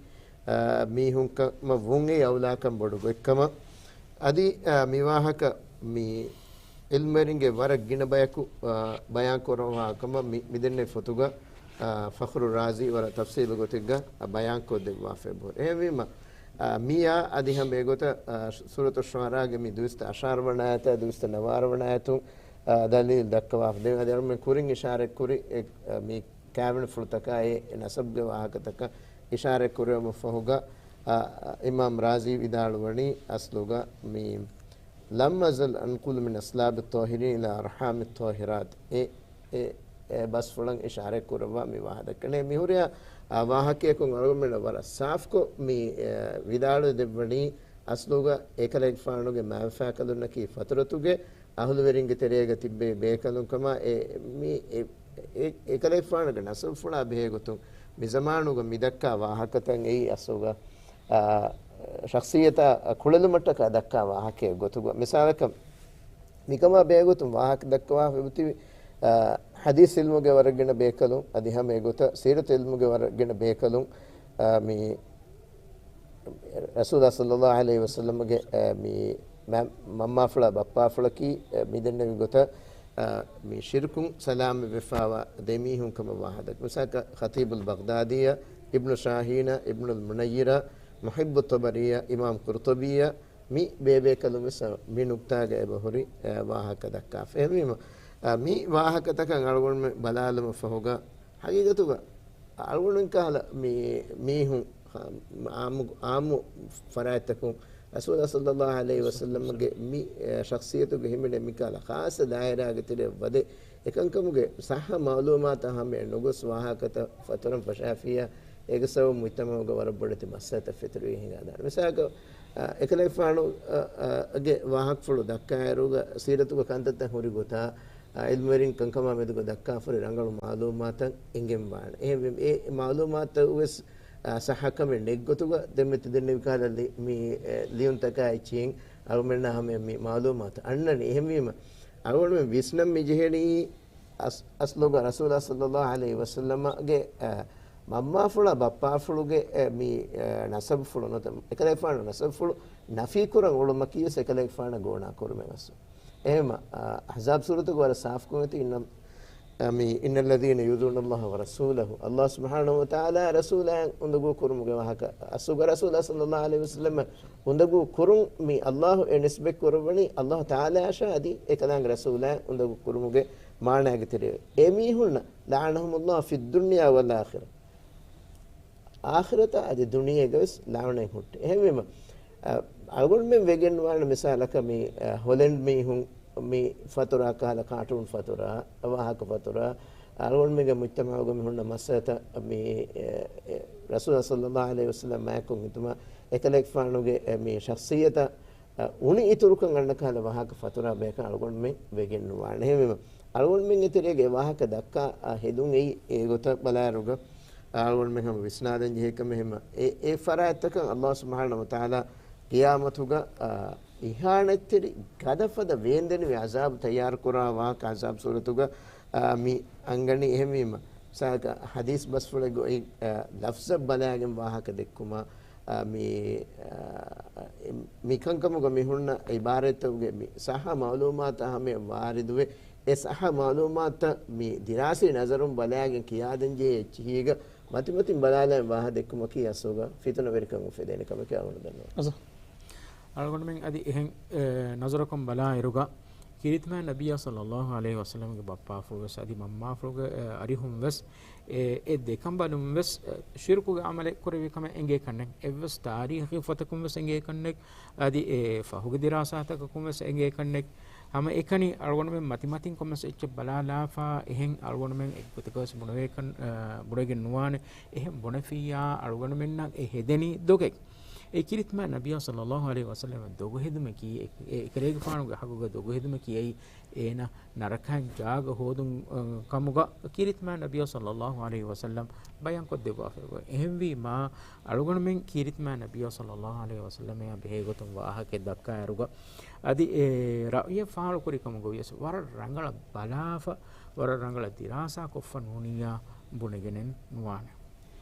އަ، މީހުންކަމަށް ވުން އެއީ އައުލާކަން ބޮޑު ގޮތްކަމަށް. އަދި، އަ، މި ވާހަކަ މި ޢިލްމުވެރިންގެ ވަރަށް ގިނަ ބަޔަކު، އަ، ބަޔާން ކުރައްވާ ކަމަށް މި، މިދެންނެވި ފޮތުގަ، އަ، ފަޚްރު ރާޒީ ވަރަށް ތަފްޞީލު ގޮތެއްގަ، އަ، ބަޔާންކޮށްދެއްވާފައި އެބަހުރި. އެހެންވީމަ، އަ، މިއާ އަދި ހަމަ އެގޮތަށް، އަ، ސޫރަތު ޝުޢަރާގެ މި ދުވިސައްތަ އަށާރަ ވަނަ އާޔަތާ ދުވިސައްތަ ނަވާރަ ވަނަ އާޔަތުން، އަ، ދަލީލް ދައްކަވާފަ. ދެން އަދި އަޅުމެން ކުރިން އިޝާރަތް ކުރި، އެ، އަ، މި ކާވެނިފުޅުތަކާއި ނަސަބުގެ ވާހަކަތަކަށް އިޝާރަތް ކުރެވުމަށްފަހުގަ، އަ، އިމާމް ރާޒީ ވިދާޅުވަނީ އަސްލުގަ މި، "لم أزل أنقل من أصلاب الطاهرين إلى أرحام الطاهرات." އެ، އެ، އެ ބަސްފުޅަށް އިޝާރަތް ކުރައްވާ މި ވާހަކަ ދައްކަނީ. މިހުރިހާ، އަ، ވާހަކަޔަކުން އަޅުގަނޑުމެންނަށް ވަރަށް ސާފުކޮށް މި، އެ، ވިދާޅުވެ ދެއްވަނީ އަސްލުގަ އެކަލޭގެފާނުގެ މާތް ބަފާކަލުންނަކީ ފަތުރަތުގެ އަހުލުވެރިންގެ ތެރޭގަ ތިއްބެވި ބޭކަލުން ކަމަށް. އެ، މި، އެ، އެ، އެކަލޭގެފާނުގެ ނަސަބުފުޅާ ބެހޭގޮތުން މިޒަމާނުގަ މިދައްކާ ވާހަކަތައް އެއީ އަސްލުގަ، އާ، ޝަޚްޞިއްޔަތާ ކުޅެލުމަށްޓަކާ ދައްކާ ވާހަކައެއް ގޮތުގަ. މިސާލަކަށް، މިކަމާ ބެހޭގޮތުން ވާހަކަ ދައްކަވާފަ އެބަތިބި، އާ، ޙަދީޘް ޢިލްމުގެ ވަރަށް ގިނަ ބޭކަލުން، އަދި ހަމަ އެގޮތަށް ސީރަތު ޢިލްމުގެ ވަރަށް ގިނަ ބޭކަލުން، އާ، މި ރަސޫލާ ޞައްލައްލާހު ޢަލައިހި ވަސައްލަމްގެ، އަ، މި މަ-، މަންމާފުޅާ ބައްޕާފުޅަކީ، އަ، މި ދެންނެވި ގޮތަށް، އަ، މި ޝިރުކުން ސަލާމަތްވެފާވާ ދެ މީހުން ކަމަށް ވާހަކަ. މިސާލަކަށް ޚަތީބުލް ބަޣްދާދީއަށް، އިބްނު ޝާހީނަށް، އިބްނުލް މުނައްޔިރަށް، މުޙިއްބު ޠަބަރީއަށް، އިމާމް ޤުރްޠުބީއަށް، މި ބޭބޭކަލުން ވެސް މި ނުކްތާގަ އެބަހުރި، އަ، ވާހަކަ ދައްކާފަ. އެހެންވީމަ، އަ، މި ވާހަކަތަކަށް އަޅުގަނޑުމެން ބަލާލުމަށް ފަހުގަ، ޙަޤީޤަތުގަ އަޅުގަނޑު ކަހަލަ މި މީހުން، އާއްމު، އާއްމު ފަރާތްތަކުން ރަސޫލާ ޞައްލައްލާހު ޢަލައިހި ވަސައްލަމްގެ މި، އެ، ޝަޚްޞިއްޔަތުގެ ހިމެނޭ މިކަހަލަ ޚާއްޞަ ދާއިރާގެ ތެރެއަށް ވަދެ، އެކަންކަމުގެ ޞައްޙަ މަޢުލޫމާތަށް ހަމައަށް ނުގޮސް ވާހަކަތައް ފަތުރަން ފަށާފިއްޔާ، އޭގެ ސަބަބުން މުޖްތަމަޢުގަ ވަރަށް ބޮޑެތި މައްސަލަތައް ފެތުރިވެ ހިނގާދާނެ. މިސާލަކަށް، އަ، އެކަލޭގެފާނު، އަ، އަ، ގެ ވާހަކަފުޅު ދައްކާއިރުގަ ސީރަތުގެ ކަންތައްތައް ހުރި ގޮތާ، އާ، ޢިލްމުވެރިން ކަންކަމާ މެދުގަ ދައްކާފަހުރި ރަނގަޅު މަޢުލޫމާތައް އެނގެން ވާނެ. އެހެންވެ، އެ މަޢުލޫމާތު ވެސް، އާ، ޞައްޙަކަމެއް ނެތްގޮތުގަ ދެންމެ ތި ދެންނެވި ކަހަލަ ލި-، މި، އެ، ލިޔުންތަކާ އެއްޗިހިން އަޅުމެންނާ ހަމަޔަށް މި މަޢުލޫމާތު އަންނަނީ. އެހެންވީމަ، އަޅުގަނޑުމެން ވިސްނަން މި ޖެހެނީ އަސް-، އަސްލުގަ ރަސޫލާ ޞައްލައްލާހު ޢަލައިހި ވަސައްލަމްގެ، އަ، މަންމާފުޅާ ބައްޕާފުޅުގެ، އެ، މި، އެ، ނަސަބުފުޅު ނުވަތަ އެކަލޭގެފާނު ނަސަބުފުޅު ނަފީކުރަން އުޅުމަކީ ވެސް އެކަލޭގެފާނަށް ގޯނާ ކުރުމެއް އަސްލު. އެހެންމަ، އަ، އަޙްޒާބް ސޫރަތުގަ ވަރަށް ސާފުކޮށް އެތި، އިންނަ، އަ، މި، "إن الذين يؤذون الله ورسوله." ﷲ ސުބްޙާނަހޫ ވަތަޢާލާ ރަސޫލާއަށް އުނދަގޫ ކުރުމުގެ ވާހަކަ، އަސްލުގަ ރަސޫލާ ޞައްލައްލާހު ޢަލައިހި ވަސައްލަމަށް އުނދަގޫ ކުރުން މި ﷲ އެ ނިސްބަތް ކުރައްވަނީ ﷲ ތަޢާލާއަށާ އަދި އެކަލާނގެ ރަސޫލާއަށް އުނދަގޫ ކުރުމުގެ މާނާގެ ތެރެއަށް. އެ މީހުންނަށް، "لعنهم الله في الدنيا والآخرة." އާޚިރަތަށް އަދި ދުނިޔޭގަ ވެސް ލަޢުނަތް ހުއްޓޭ. އެހެންވީމަ، އަ، އަޅުގަނޑުމެން ވެގެން ވާނެ މިސާލަކަށް މި، އަ، ހޮލެންޑް މީހުން މި ފަތުރާ ކަހަލަ ކާޓޫން ފަތުރާ، ވާހަކަ ފަތުރާ، އަޅުގަނޑުމެންގެ މުޖްތަމަޢުގަ މި ހުންނަ މައްސަލަތައް މި، އެ، އެ، ރަސޫލާ ޞައްލައްލާހު ޢަލައިހި ވަސައްލަމް މާތްކޮށް ހިތުމަށް އެކަލޭގެފާނުގެ، އެ، މި ޝަޚްޞިއްޔަތަށް އަ، އުނި އިތުރުކަން އަންނަ ކަހަލަ ވާހަކަ ފަތުރާ ބަޔަކަށް އަޅުގަނޑުމެން ވެގެން ނުވާނެ. އެހެންވީމަ، އަޅުގަނޑުމެންގެ ތެރޭގަ އެ ވާހަކަ ދައްކާ، އަ، ހެދުން އެއީ އެ ގޮތަށް ބަލާއިރުގަ، އަ، އަޅުގަނޑުމެން ހަމަ ވިސްނާލަން ޖެހޭ ކަމެއް. އެހެންމަ، އެ، އެ ފަރާތްތަކަށް ﷲ ސުބްޙާނަހޫ ވަތަޢާލާ ޤިޔާމަތުގަ، އަ، އިހާނެތްތެރި ގަދަފަދަ ވޭންދެނިވި ޢަޒާބު ތައްޔާރު ކުރާ ވާހަކަ ޢަޒާބު ސޫރަތުގަ، އަ، މި އަންގަނީ. އެހެންވީމަ، ސާކަ ޙަދީޘް ބަސްފުޅެއްގަ އޮތް، އަ، ލަފްޒަށް ބަލާގެން ވާހަކަ ދެއްކުމަށް، އާ، މި، އާ، މި ކަންކަމުގަ މި ހުންނަ ޢިބާރަތްތަކުގެ މި ޞައްޙަ މަޢުލޫމާތު ހަމަޔަށް ވާރިދުވެ، އެ ޞައްޙަ މަޢުލޫމާތު މި ދިރާސީ ނަޒަރުން ބަލާގެން ކިޔާދޭން ޖެހޭ އެއްޗިހީގަ މަތިމަތިން ބަލާލައި ވާހަ ދެއްކުމަކީ އަސްލުގަ ފިތުނަވެރިކަން އުފެދޭނެ ކަމެކޭ އަޅުގަނޑު ދަންނަވަން. އަސް. އަޅުގަނޑުމެން އަދި އެހެން، އެ، ނަޒަރަކުން ބަލާއިރުގަ، ކީރިތި މާތް ނަބިއްޔާ ޞައްލައްލާހު ޢަލައިހި ވަސައްލަމްގެ ބައްޕާފުޅު ވެސް އަދި މަންމާފުޅުގެ، އެ، އަރިހުން ވެސް އެ، އެ ދެކަނބަލުން ވެސް، އެ، ޝިރުކުގެ ޢަމަލެއް ކުރެވި ކަމެއް އެނގޭ ކަންނެއް. އެއްވެސް ތާރީޚީ ފޮތަކުން ވެސް އެނގޭ ކަންނެއް، އަދި އެ ފަހުގެ ދިރާސާތަކަކުން ވެސް އެނގޭ ކަންނެއް. ހަމަ އެކަނި އަޅުގަނޑުމެން މަތިމަތިން ކޮންމެސް އެއްޗެއް ބަލާލާފަ، އެހެން އަޅުގަނޑުމެން އެއްގޮތަކަށް ވެސް ބުނެވޭ ކަން، އަ، ބުނެގެން ނުވާނެ. އެހެން ބުނެފިއްޔާ އަޅުގަނޑުމެންނަށް އެ ހެދެނީ ދޮގެއް. އެ ކީރިތިމާ ނަބިއްޔާ ޞައްލައްލާހު ޢަލައިހި ވަސައްލަމަށް ދޮގުހެދުމަކީ، އެ، އެ އެކަލޭގެފާނުގެ ޙައްޤުގަ ދޮގުހެދުމަކީ އެއީ އޭނަ ނަރަކައިން ޖާގަ ހޯދުން، އަ، ކަމުގަ ކީރިތިމާ ނަބިއްޔާ ޞައްލައްލާހު ޢަލައިހި ވަސައްލަމް ބަޔާންކޮށްދެއްވާފައި. އެހެންވީމާ، އަޅުގަނޑުމެން ކީރިތިމާ ނަބިއްޔާ ޞައްލައްލާހު ޢަލައިހި ވަސައްލަމައާ ބެހޭގޮތުން ވާހަކައެއް ދައްކާއިރުގަ، އަދި އެ ރައުޔެއް ފާޅުކުރި ކަމުގަ ވިޔަސް ވަރަށް ރަނގަޅަށް ބަލާފަ، ވަރަށް ރަނގަޅަށް ދިރާސާކޮށްފަ ނޫނިއްޔާ ބުނެގެނެއް ނުވާނެ.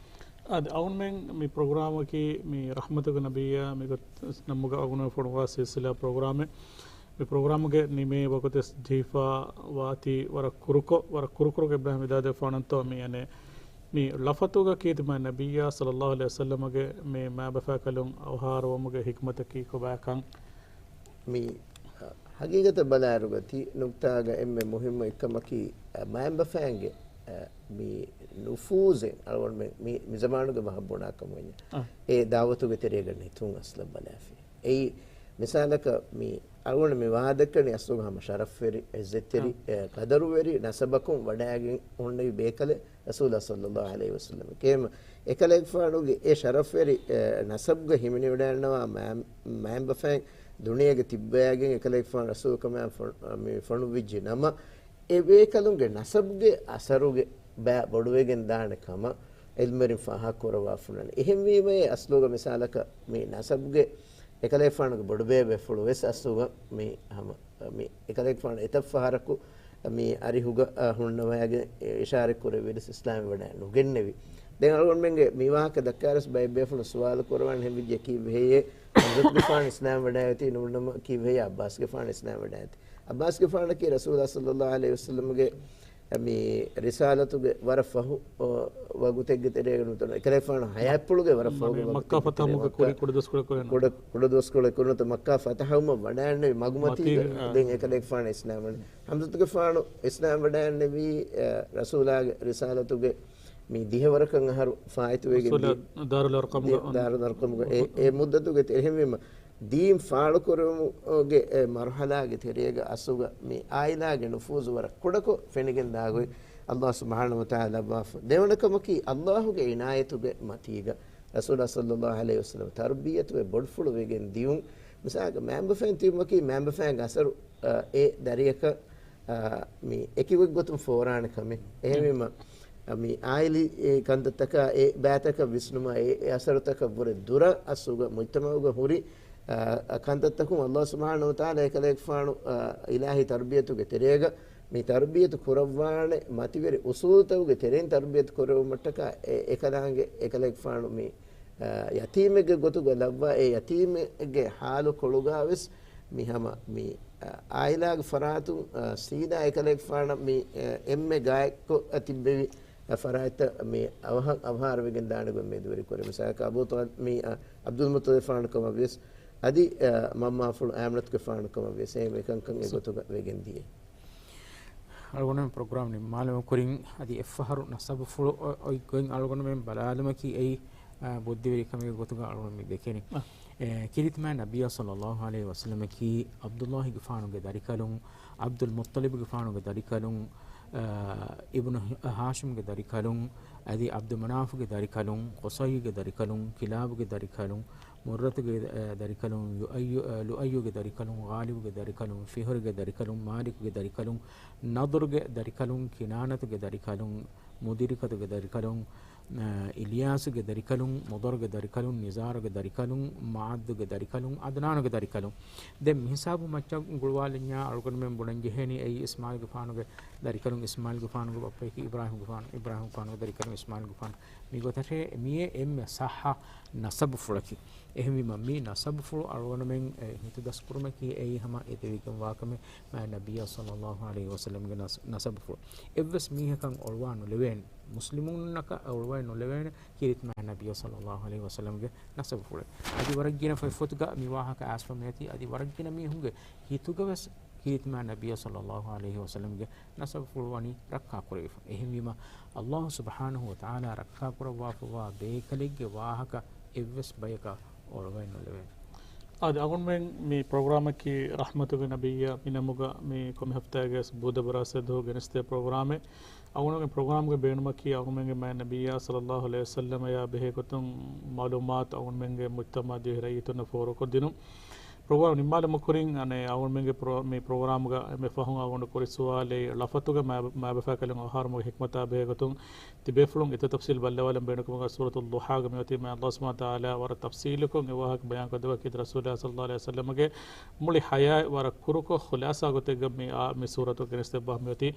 އަދި އަޅުގަނޑުމެން މި ޕްރޮގްރާމަކީ މި ރަޙްމަތުގެ ނަބިއްޔާ މި ގޮތް ނަމުގަ އަޅުގަނޑުމެން ފޮނުވާ ސިލްސިލާ ޕްރޮގްރާމެއް. މި ޕްރޮގްރާމުގެ ނިމޭ ވަގުތެސް ޖެހިފަ ވާތީ ވަރަށް ކުރުކޮށް، ވަރަށް ކުރުކުރުގެ އިބްރާހިމް ހިދާޔަތުގެފާނަށްތޯ މި އަނެއް މި ލަފަތުގަ ކީރިތިމާ ނަބިއްޔާ ޞައްލައްލާހު ޢަލައިހި ވަސައްލަމަގެ މި މާބަފާކަލުން އަވަހާރަވުމުގެ ޙިކްމަތަކީ ކޮބާކަން؟ މި، އަ، ހަގީގަތަށް ބަލާއިރުގަ ތި ނުކްތާގަ އެންމެ މުހިއްމު އެއްކަމަކީ، އަ، މައިންބަފައިންގެ، އަ، މި ނުފޫޒެއް އަޅުގަނޑުމެން މި، މި ޒަމާނުގެ ބަހަށް ބުނާ ކަމުގަ އަ. އެ ދަޢުވަތުގެ ތެރޭގަ ނެތުން އަސްލަށް ބަލާފި. އެއީ މިސާލަކަށް މި އަޅުގަނޑު މި ވާދަކަނި އަސްލުގަ ހަމަ ޝަރަފްވެރި، އިއްޒަތްތެރި، އަ. އެ، ޤަދަރުވެރި ނަސަބަކުން ވަޑައިގެން ހުންނެވި ބޭކަލެއް ރަސޫލާ ޞައްލައްލާހު ޢަލައިހި ވަސައްލަމް. ކޭމަ އެކަލޭގެފާނުގެ އެ ޝަރަފްވެރި، އެ، ނަސަބުގަ ހިމެނިވަޑައިންނަވާ މައިން، މައިންބަފައިން ދުނިޔޭގަ ތިއްބަޔާގެން އެކަލޭގެފާނު ރަސޫލު ކަމަށް ފޮ-، މި ފޮނުއްވިއްޖެ ނަމަ، އެ ބޭކަލުންގެ ނަސަބުގެ އަސަރުގެ ބައި ބޮޑުވެގެން ދާނެ ކަމަށް ޢިލްމުވެރިން ފާހަގަކުރައްވާފަ ހުންނާނެ. އެހެންވީމަ އެ އަސްލުގަ މިސާލަކަށް މި ނަސަބުގެ އެކަލޭގެފާނުގެ ބޮޑުބޭބޭފުޅު ވެސް އަސްލުގަ މި ހަމަ މި އެކަލޭގެފާނު އެތައް ފަހަރަކު މި އަރިހުގަ، އަ، ހުންނަވައިގެން އިޝާރަތް ކުރެއްވި ވެސް އިސްލާމް ވަޑައި ނުގެންނެވި. ދެން އަޅުގަނޑުމެންގެ މި ވާހަކަ ދައްކާރަސް ބައެއް ބޭފުޅުން ސުވާލު ކުރަވާން ހެންވިއްޖެ ކީއްވެހޭ ހަމްޒަތުގެފާނު އިސްލާމް ވަޑައިގަތީ ނޫންނަމަ ކީއްވެހޭ ޢައްބާސްގެފާނު އިސްލާމް ވަޑައިގަތީ. ޢައްބާސްގެފާނަކީ ރަސޫލާ ޞައްލައްލާހު ޢަލައިހި ވަސައްލަމްގެ މި ރިސާލަތުގެ ވަރަށް ފަހު، އޮ، ވަގުތެއްގެ ތެރޭގަ ނުވަތަ އެކަލޭގެފާނު ޙަޔާތްޕުޅުގެ ވަރަށް ފަހުގެ މަ-، މައްކާ ވަގުތެއްގެ ފަތަޙުގެ ތެރޭގަ ކުރި ކުޑަ ދުވަސްކޮޅެއް ކުރި ކުޑަ، ކުޑަ ދުވަސްކޮޅެއް ކުރި ނުވަތަ މައްކާ ފަތަޙުވުމަށް ވަޑައިގެންނެވި މަގުމަތީގަ މަތީގަ، އާ. ދެން އެކަލޭގެފާނު އިސްލާމް ވަނީ. ޙަމްޒަތުގެފާނު އިސްލާމް ވަޑައިގެންނެވީ، އަ، ރަސޫލާގެ މި ދިހަވަރަކަށް އަހަރު ފާއިތުވެގެން ރަސޫލާ ދި-، ދާރުލް އަރްޤަމްގަ ދި-، ދާރުލް އަރްޤަމްގަ އެ، އެ މުއްދަތުގެ ތެރެ އެހެންވީމަ، ދީން ފާޅުކުރުމުގެ އެ މަރުޙަލާގެ ތެރޭގަ އަސްލުގަ މި ޢާއިލާގެ ނުފޫޒު ވަރަށް ކުޑަކޮށް ފެނިގެން ދާގޮތް ﷲ ސުބްޙާނަހޫ ވަތަޢާލާ ލައްވާފަ. ދެވަނަ ކަމަކީ، ﷲގެ އިނާޔަތުގެ މަތީގަ ރަސޫލާ ޞައްލައްލާހު ޢަލައިހި ވަސައްލަމް ތަރުބިޔަތުވެ ބޮޑުފުޅު ވެގެން ދިޔުން. މިސާލަކަށް މައިންބަފައިން ތިބުމަކީ މައިންބަފައިންގެ އަސަރު، އަ، އެ ދަރިޔަކަށް އާ، މި އެކި ގޮތްގޮތުން ފޯރާނެ ކަމެއް. އެހެންވީމަ، އަ، މި ޢާއިލީ، އެ، ކަންތައްތަކާ، އެ ބައިތަކަށް ވިސްނުމާ، އެ، އެ އަސަރުތަކަށް ވުރެ ދުރަށް އަސްލުގަ މުޖްތަމަޢުގަ ހުރި، އާ، އަ، ކަންތައްތަކުން ﷲ ސުބްޙާނަހޫ ވަތަޢާލާ އެކަލޭގެފާނު، އާ، އިލާހީ ތަރުބިޔަތުގެ ތެރޭގަ މި ތަރުބިޔަތު ކުރައްވާނެ މަތިވެރި އުޞޫލުތަކުގެ ތެރެއިން ތަރުބިޔަތު ކުރެވުމަށްޓަކާ އެ، އެކަލާނގެ އެކަލޭގެފާނު މި އާ، ޔަތީމެއްގެ ގޮތުގަ ލައްވާ، އެ ޔަތީމެއްގެ ޙާލު ކޮޅުގަ ވެސް މި ހަމަ މި، އާ، ޢާއިލާގެ ފަރާތުން، އާ، ސީދާ އެކަލޭގެފާނަށް މި، އާ، އެންމެ ގާތްކޮށް ތިއްބެވި، އާ، ފަރާތްތައް މި އަވަހަށް އަވަހާރަވެގެން ދާނެ ގޮތް މެދުވެރި ކުރޭ. މިސާލަކަށް އަބޫ ޠާލިބް މި، އާ، ޢަބްދުލް މުއްޠަލިބް ފާނު ކަމަށް ވިޔަސް، އަދި، އާ، މަންމާފުޅު އާމިނަތުގެ ފާނު ކަމަށް ވިޔަސް، އެހެން އެކަންކަން އެގޮތުގަ ވެގެން ދިޔަ. އަޅުގަނޑުމެން ޕްރޮގްރާމް ނިންމާލުމުގެ ކުރިން އަދި އެއްފަހަރު ނަސަބުފުޅު އޮތް ގޮތް އަޅުގަނޑުމެން ބަލާލުމަކީ އެއީ، އާ، ބުއްދިވެރިކަމެއްގެ ގޮތުގަ އަޅުގަނޑު މި ދެކެނީ. އަ. އެ، ކީރިތިމާ ނަބިއްޔާ ޞައްލައްލާހު ޢަލައިހި ވަސައްލަމަކީ ޢަބްދުއްލާހިގެފާނުގެ ދަރިކަލުން، ޢަބްދުލް މުއްޠަލިބުގެފާނުގެ ދަރިކަލުން، އަ، އިބްނު ހާޝިމްގެ ދަރިކަލުން، އަދި ޢަބްދު މަނާފުގެ ދަރިކަލުން، ޤުޞައްޔުގެ ދަރިކަލުން، ކިލާބުގެ ދަރިކަލުން، މުއްރަތުގެ، އަ، ދަރިކަލުން، ލުއައްޔު، އަ، ލުއައްޔުގެ ދަރިކަލުން، ޣާލިބުގެ ދަރިކަލުން، ފިހުރުގެ ދަރިކަލުން، މާލިކުގެ ދަރިކަލުން، ނަޟްރުގެ ދަރިކަލުން، ކިނާނަތުގެ ދަރިކަލުން، މުދިރިކަތުގެ ދަރިކަލުން، އަ، އިލްޔާސުގެ ދަރިކަލުން، މުޟަރުގެ ދަރިކަލުން، ނިޒާރުގެ ދަރިކަލުން، މަޢައްދުގެ ދަރިކަލުން، ޢަދްނާނުގެ ދަރިކަލުން. ދެން މިހިސާބު މައްޗަށް ގުޅުވާލަންޏާ އަޅުގަނޑުމެން ބުނަން ޖެހޭނީ އެއީ އިސްމާޢީލްގެފާނުގެ ދަރިކަލުން، އިސްމާޢީލްގެފާނުގެ ބައްޕަޔަކީ އިބްރާހީމްގެފާނު، އިބްރާހީމްގެފާނުގެ ދަރިކަލުން، އިސްމާޢީލްގެފާނު. މިގޮތަށޭ މިއީ އެންމެ ޞައްޙަ ނަސަބުފުޅަކީ. އެހެންވީމަ، މި ނަސަބުފުޅު އަޅުގަނޑުމެން، އެ، ހިތުދަސްކުރުމަކީ އެއީ ހަމަ އެދެވިގެންވާ ކަމެއް، މާތް ނަބިއްޔާ ޞައްލައްލާހު ޢަލައިހި ވަސައްލަމްގެ ނަސް-، ނަސަބުފުޅު. އެއްވެސް މީހަކަށް އޮޅުވާ ނުލެވޭނެ، މުސްލިމުންނަކަށް އޮޅުވައެއް ނުލެވޭނެ، ކީރިތި މާތް ނަބިއްޔާ ޞައްލައްލާހު ޢަލައިހި ވަސައްލަމްގެ ނަސަބުފުޅެއް. އަދި ވަރަށް ގިނަ ފޮތްފޮތުގަ މި ވާހަކަ އައިސްފަ މިއޮތީ، އަދި ވަރަށް ގިނަ މީހުންގެ ހިތުގަވެސް ކީރިތި މާތް ނަބިއްޔާ ޞައްލައްލާހު ޢަލައިހި ވަސައްލަމްގެ ނަސަބުފުޅު ވަނީ ރައްކާކުރެވިފަ. އެހެންވީމަ، ﷲ ސުބްޙާނަހޫ ވަތަޢާލާ ރައްކާކުރައްވާފައިވާ ބޭކަލެއްގެ ވާހަކަ އެއްވެސް ބަޔަކަށް އޮޅުވައެއް ނުލެވޭނެ. އަދި އަޅުގަނޑުމެން މި ޕްރޮގްރާމަކީ ރަޙްމަތުގެ ނަބިއްޔާ މި ނަމުގަ މި ކޮންމެ ހަފްތާގެ ބުދަ ބުރާސް ދުވަހު ގެނެސްދޭ ޕްރޮގްރާމެއް. އަޅުގަނޑުމެންގެ ޕްރޮގްރާމްގެ ބޭނުމަކީ އަޅުގަނޑުމެންގެ މާތް ނަބިއްޔާ ޞައްލައްލާހު ޢަލައިހި ވަސައްލަމަޔާ ބެހޭގޮތުން މަޢުލޫމާތު އަޅުގަނޑުމެންގެ މުޖްތަމަޢަށް ދިވެހި ރައްޔިތުންނަށް ފޯރުކޮށްދިނުން. ޕްރޮގްރާމް ނިންމާލުމަށް ކުރިން، އަނެއް އަޅުގަނޑުމެންގެ ޕްރޮ-، މި ޕްރޮގްރާމްގަ އެންމެ ފަހުން އަޅުގަނޑު ކުރި ސުވާލެއް ޅަފަތުގަ މާ-، މާބަފާކަލުން އަހާރުމުގެ ޙިކްމަތާ ބެހޭގޮތުން ތިބޭފުޅުން އިތުރު ތަފްޞީލް ބައްލަވާލަން ބޭނުންކަމުގަ ސޫރަތުއްޟުޙާގަ މިއޮތީ މާތް ﷲ ސުބްޙާނަހޫ ވަތަޢާލާ ވަރަށް ތަފްޞީލުކޮށް އެ ވާހަކަ ބަޔާންކޮށްދެއްވާ ކީރިތި ރަސޫލާ ޞައްލައްލާހު ޢަލައިހި ވަސައްލަމަގެ މުޅި ޙަޔާތް ވަރަށް ކުރުކޮށް ޚުލާޞާ ގޮތެއްގަ މި އާ-، މި ސޫރަތު ގެނެސްދެއްވާ މިއޮތީ.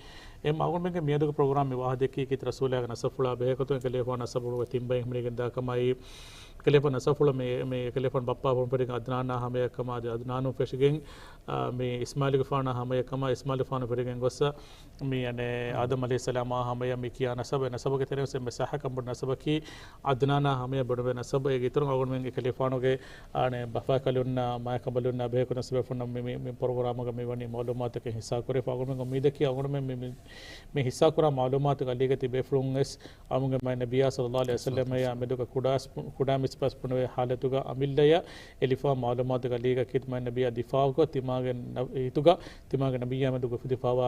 އެ އަޅުގަނޑުމެންގެ މިއަދުގެ ޕްރޮގްރާމް މި ވާހަކަ ދެއްކީ ކީރިތި ރަސޫލާގެ ނަސަބުފުޅާ ބެހޭގޮތުން އެކަލޭގެފާނު ނަސަބުގެ ތިން ބައެއް ހިމެނިގެން ދާ ކަމާއި، އެކަލޭގެފާނު ނަސަބުފުޅު މި، މި އެކަލޭގެފާނު ބައްޕާފުޅުން ފެށިގެން އަދްނާނާ ހަމަޔަށް ކަމާ، އަދްނާނުން ފެށިގެން، އާ، މި އިސްމާޢީލުގެފާނާ ހަމަޔަށް ކަމާ، އިސްމާޢީލުގެފާނުން ފެށިގެން ގޮއްސަ، މި އަނެއް އާދަމް ޢަލައިހިއްސަލާމާ ހަމަޔަށް މި ކިޔާ ނަސަބު، އެ ނަސަބުގެ ތެރެއިން ވެސް އެންމެ ސައްހަކަން ބޮޑު ނަސަބަކީ އަދްނާނާ ހަމަޔަށް ބޮޑުވޭ ނަސަބު. އޭގެ އިތުރުން އަޅުގަނޑުމެން އެކަލޭގެފާނުގެ އަނެއް ބަފާކަލުންނާ މާތްކަނބަލުންނާ ބެހޭ ކުދިން ތިބޭފުޅުންނަށް މި، މި، މި ޕްރޮގްރާމުގަ މިވަނީ މަޢުލޫމާތުތަކެއް ހިއްސާކުރެވިފަ. އަޅުގަނޑުމެން އުއްމީދަކީ އަޅުގަނޑުމެން މި، މި، މި ހިއްސާކުރާ މަޢުލޫމާތުގެ އަލީގަ ތިބޭފުޅުން ވެސް އަޅުގަނޑުމެންގެ މާތް ނަބިއްޔާ ޞައްލައްލާހު ޢަލައިހި ވަސައްލަމަޔާ މެދުގަ ކުޑަ މިސް-، ކުޑަ މިސްބަސް ބުނެވޭ ޙާލަތުގަ އަމިއްލަޔަށް އެ ލިފާ މަޢުލޫމާތުގެ އަލީގަ ކީރިތި މާތް ނަބިއްޔާ ދިފާޢުކޮށް ތިމާގެ ނަ-، ހިތުގަ ތިމާގެ ނަބިއްޔާ މެދުގަ އުފެދިފައިވާ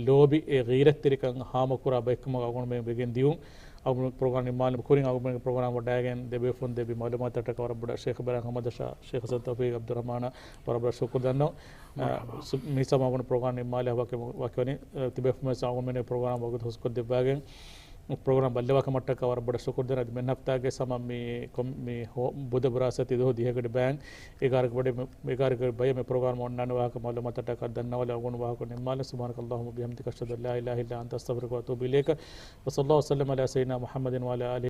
ލޯބި އެ ޣީރަތްތެރިކަން ހާމަކުރާ ބައެއްކަމަށް އަޅުގަނޑުމެން ވެގެން ދިޔުން. އަޅުގަނޑު ޕްރޮގްރާމް ނިންމާލުމަށް ކުރިން އަޅުގަނޑުމެންގެ ޕްރޮގްރާމް ވަޑައިގެން ދެބޭފުޅުން ދެއްވި މަޢުލޫމާތަށްޓަކާ ވަރަށް ބޮޑަށް ޝޭޚް ބަލާން އަޙްމަދަށާ، ޝޭޚް ޙަސަން ތައުފީޤް ޢަބްދުއްރަޙްމާނަށް ވަރަށް ބޮޑަށް ޝުކުރު ދަންނަވަން. އާ، މަރުޙަބާ. ސު-، މި ސަމާ އަޅުގަނޑު ޕްރޮގްރާމް ނިންމާލާ ވަކި-، ވަކިވަނީ، އަ، ތިބޭފުޅުން ވެސް އަޅުގަނޑުމެންގެ ޕްރޮގްރާމް ވަގުތު ހުސްކޮށްދެއްވާގެން ޕްރޮގްރާމް ބައްލަވާ ކަމަށްޓަކާ ވަރަށް ބޮޑަށް ޝުކުރު ދަންނަވަން. އަދި މި ހަފްތާގެ ސަމާ މި ކޮން-، މި ހޯ-، ބުދަ ބުރާސްފަތި ދުވަހު ދިހަ ގަޑި ބައިން އެގާރަ ގަޑި މި-، އެގާރަ ގަޑި ބައި މި ޕްރޮގްރާމް އޮންނާނެ ވާހަކަ މަޢުލޫމާތަށްޓަކާ ދަންނަވާލަން އަޅުގަނޑު ވާހަކަ ނިންމާލަން. سبحانك اللهم وبحمدك، أشهد أن لا إله إلا أنت، أستغفرك وأتوب إليك. وصلى الله وسلم على سيدنا محمد وعلى آله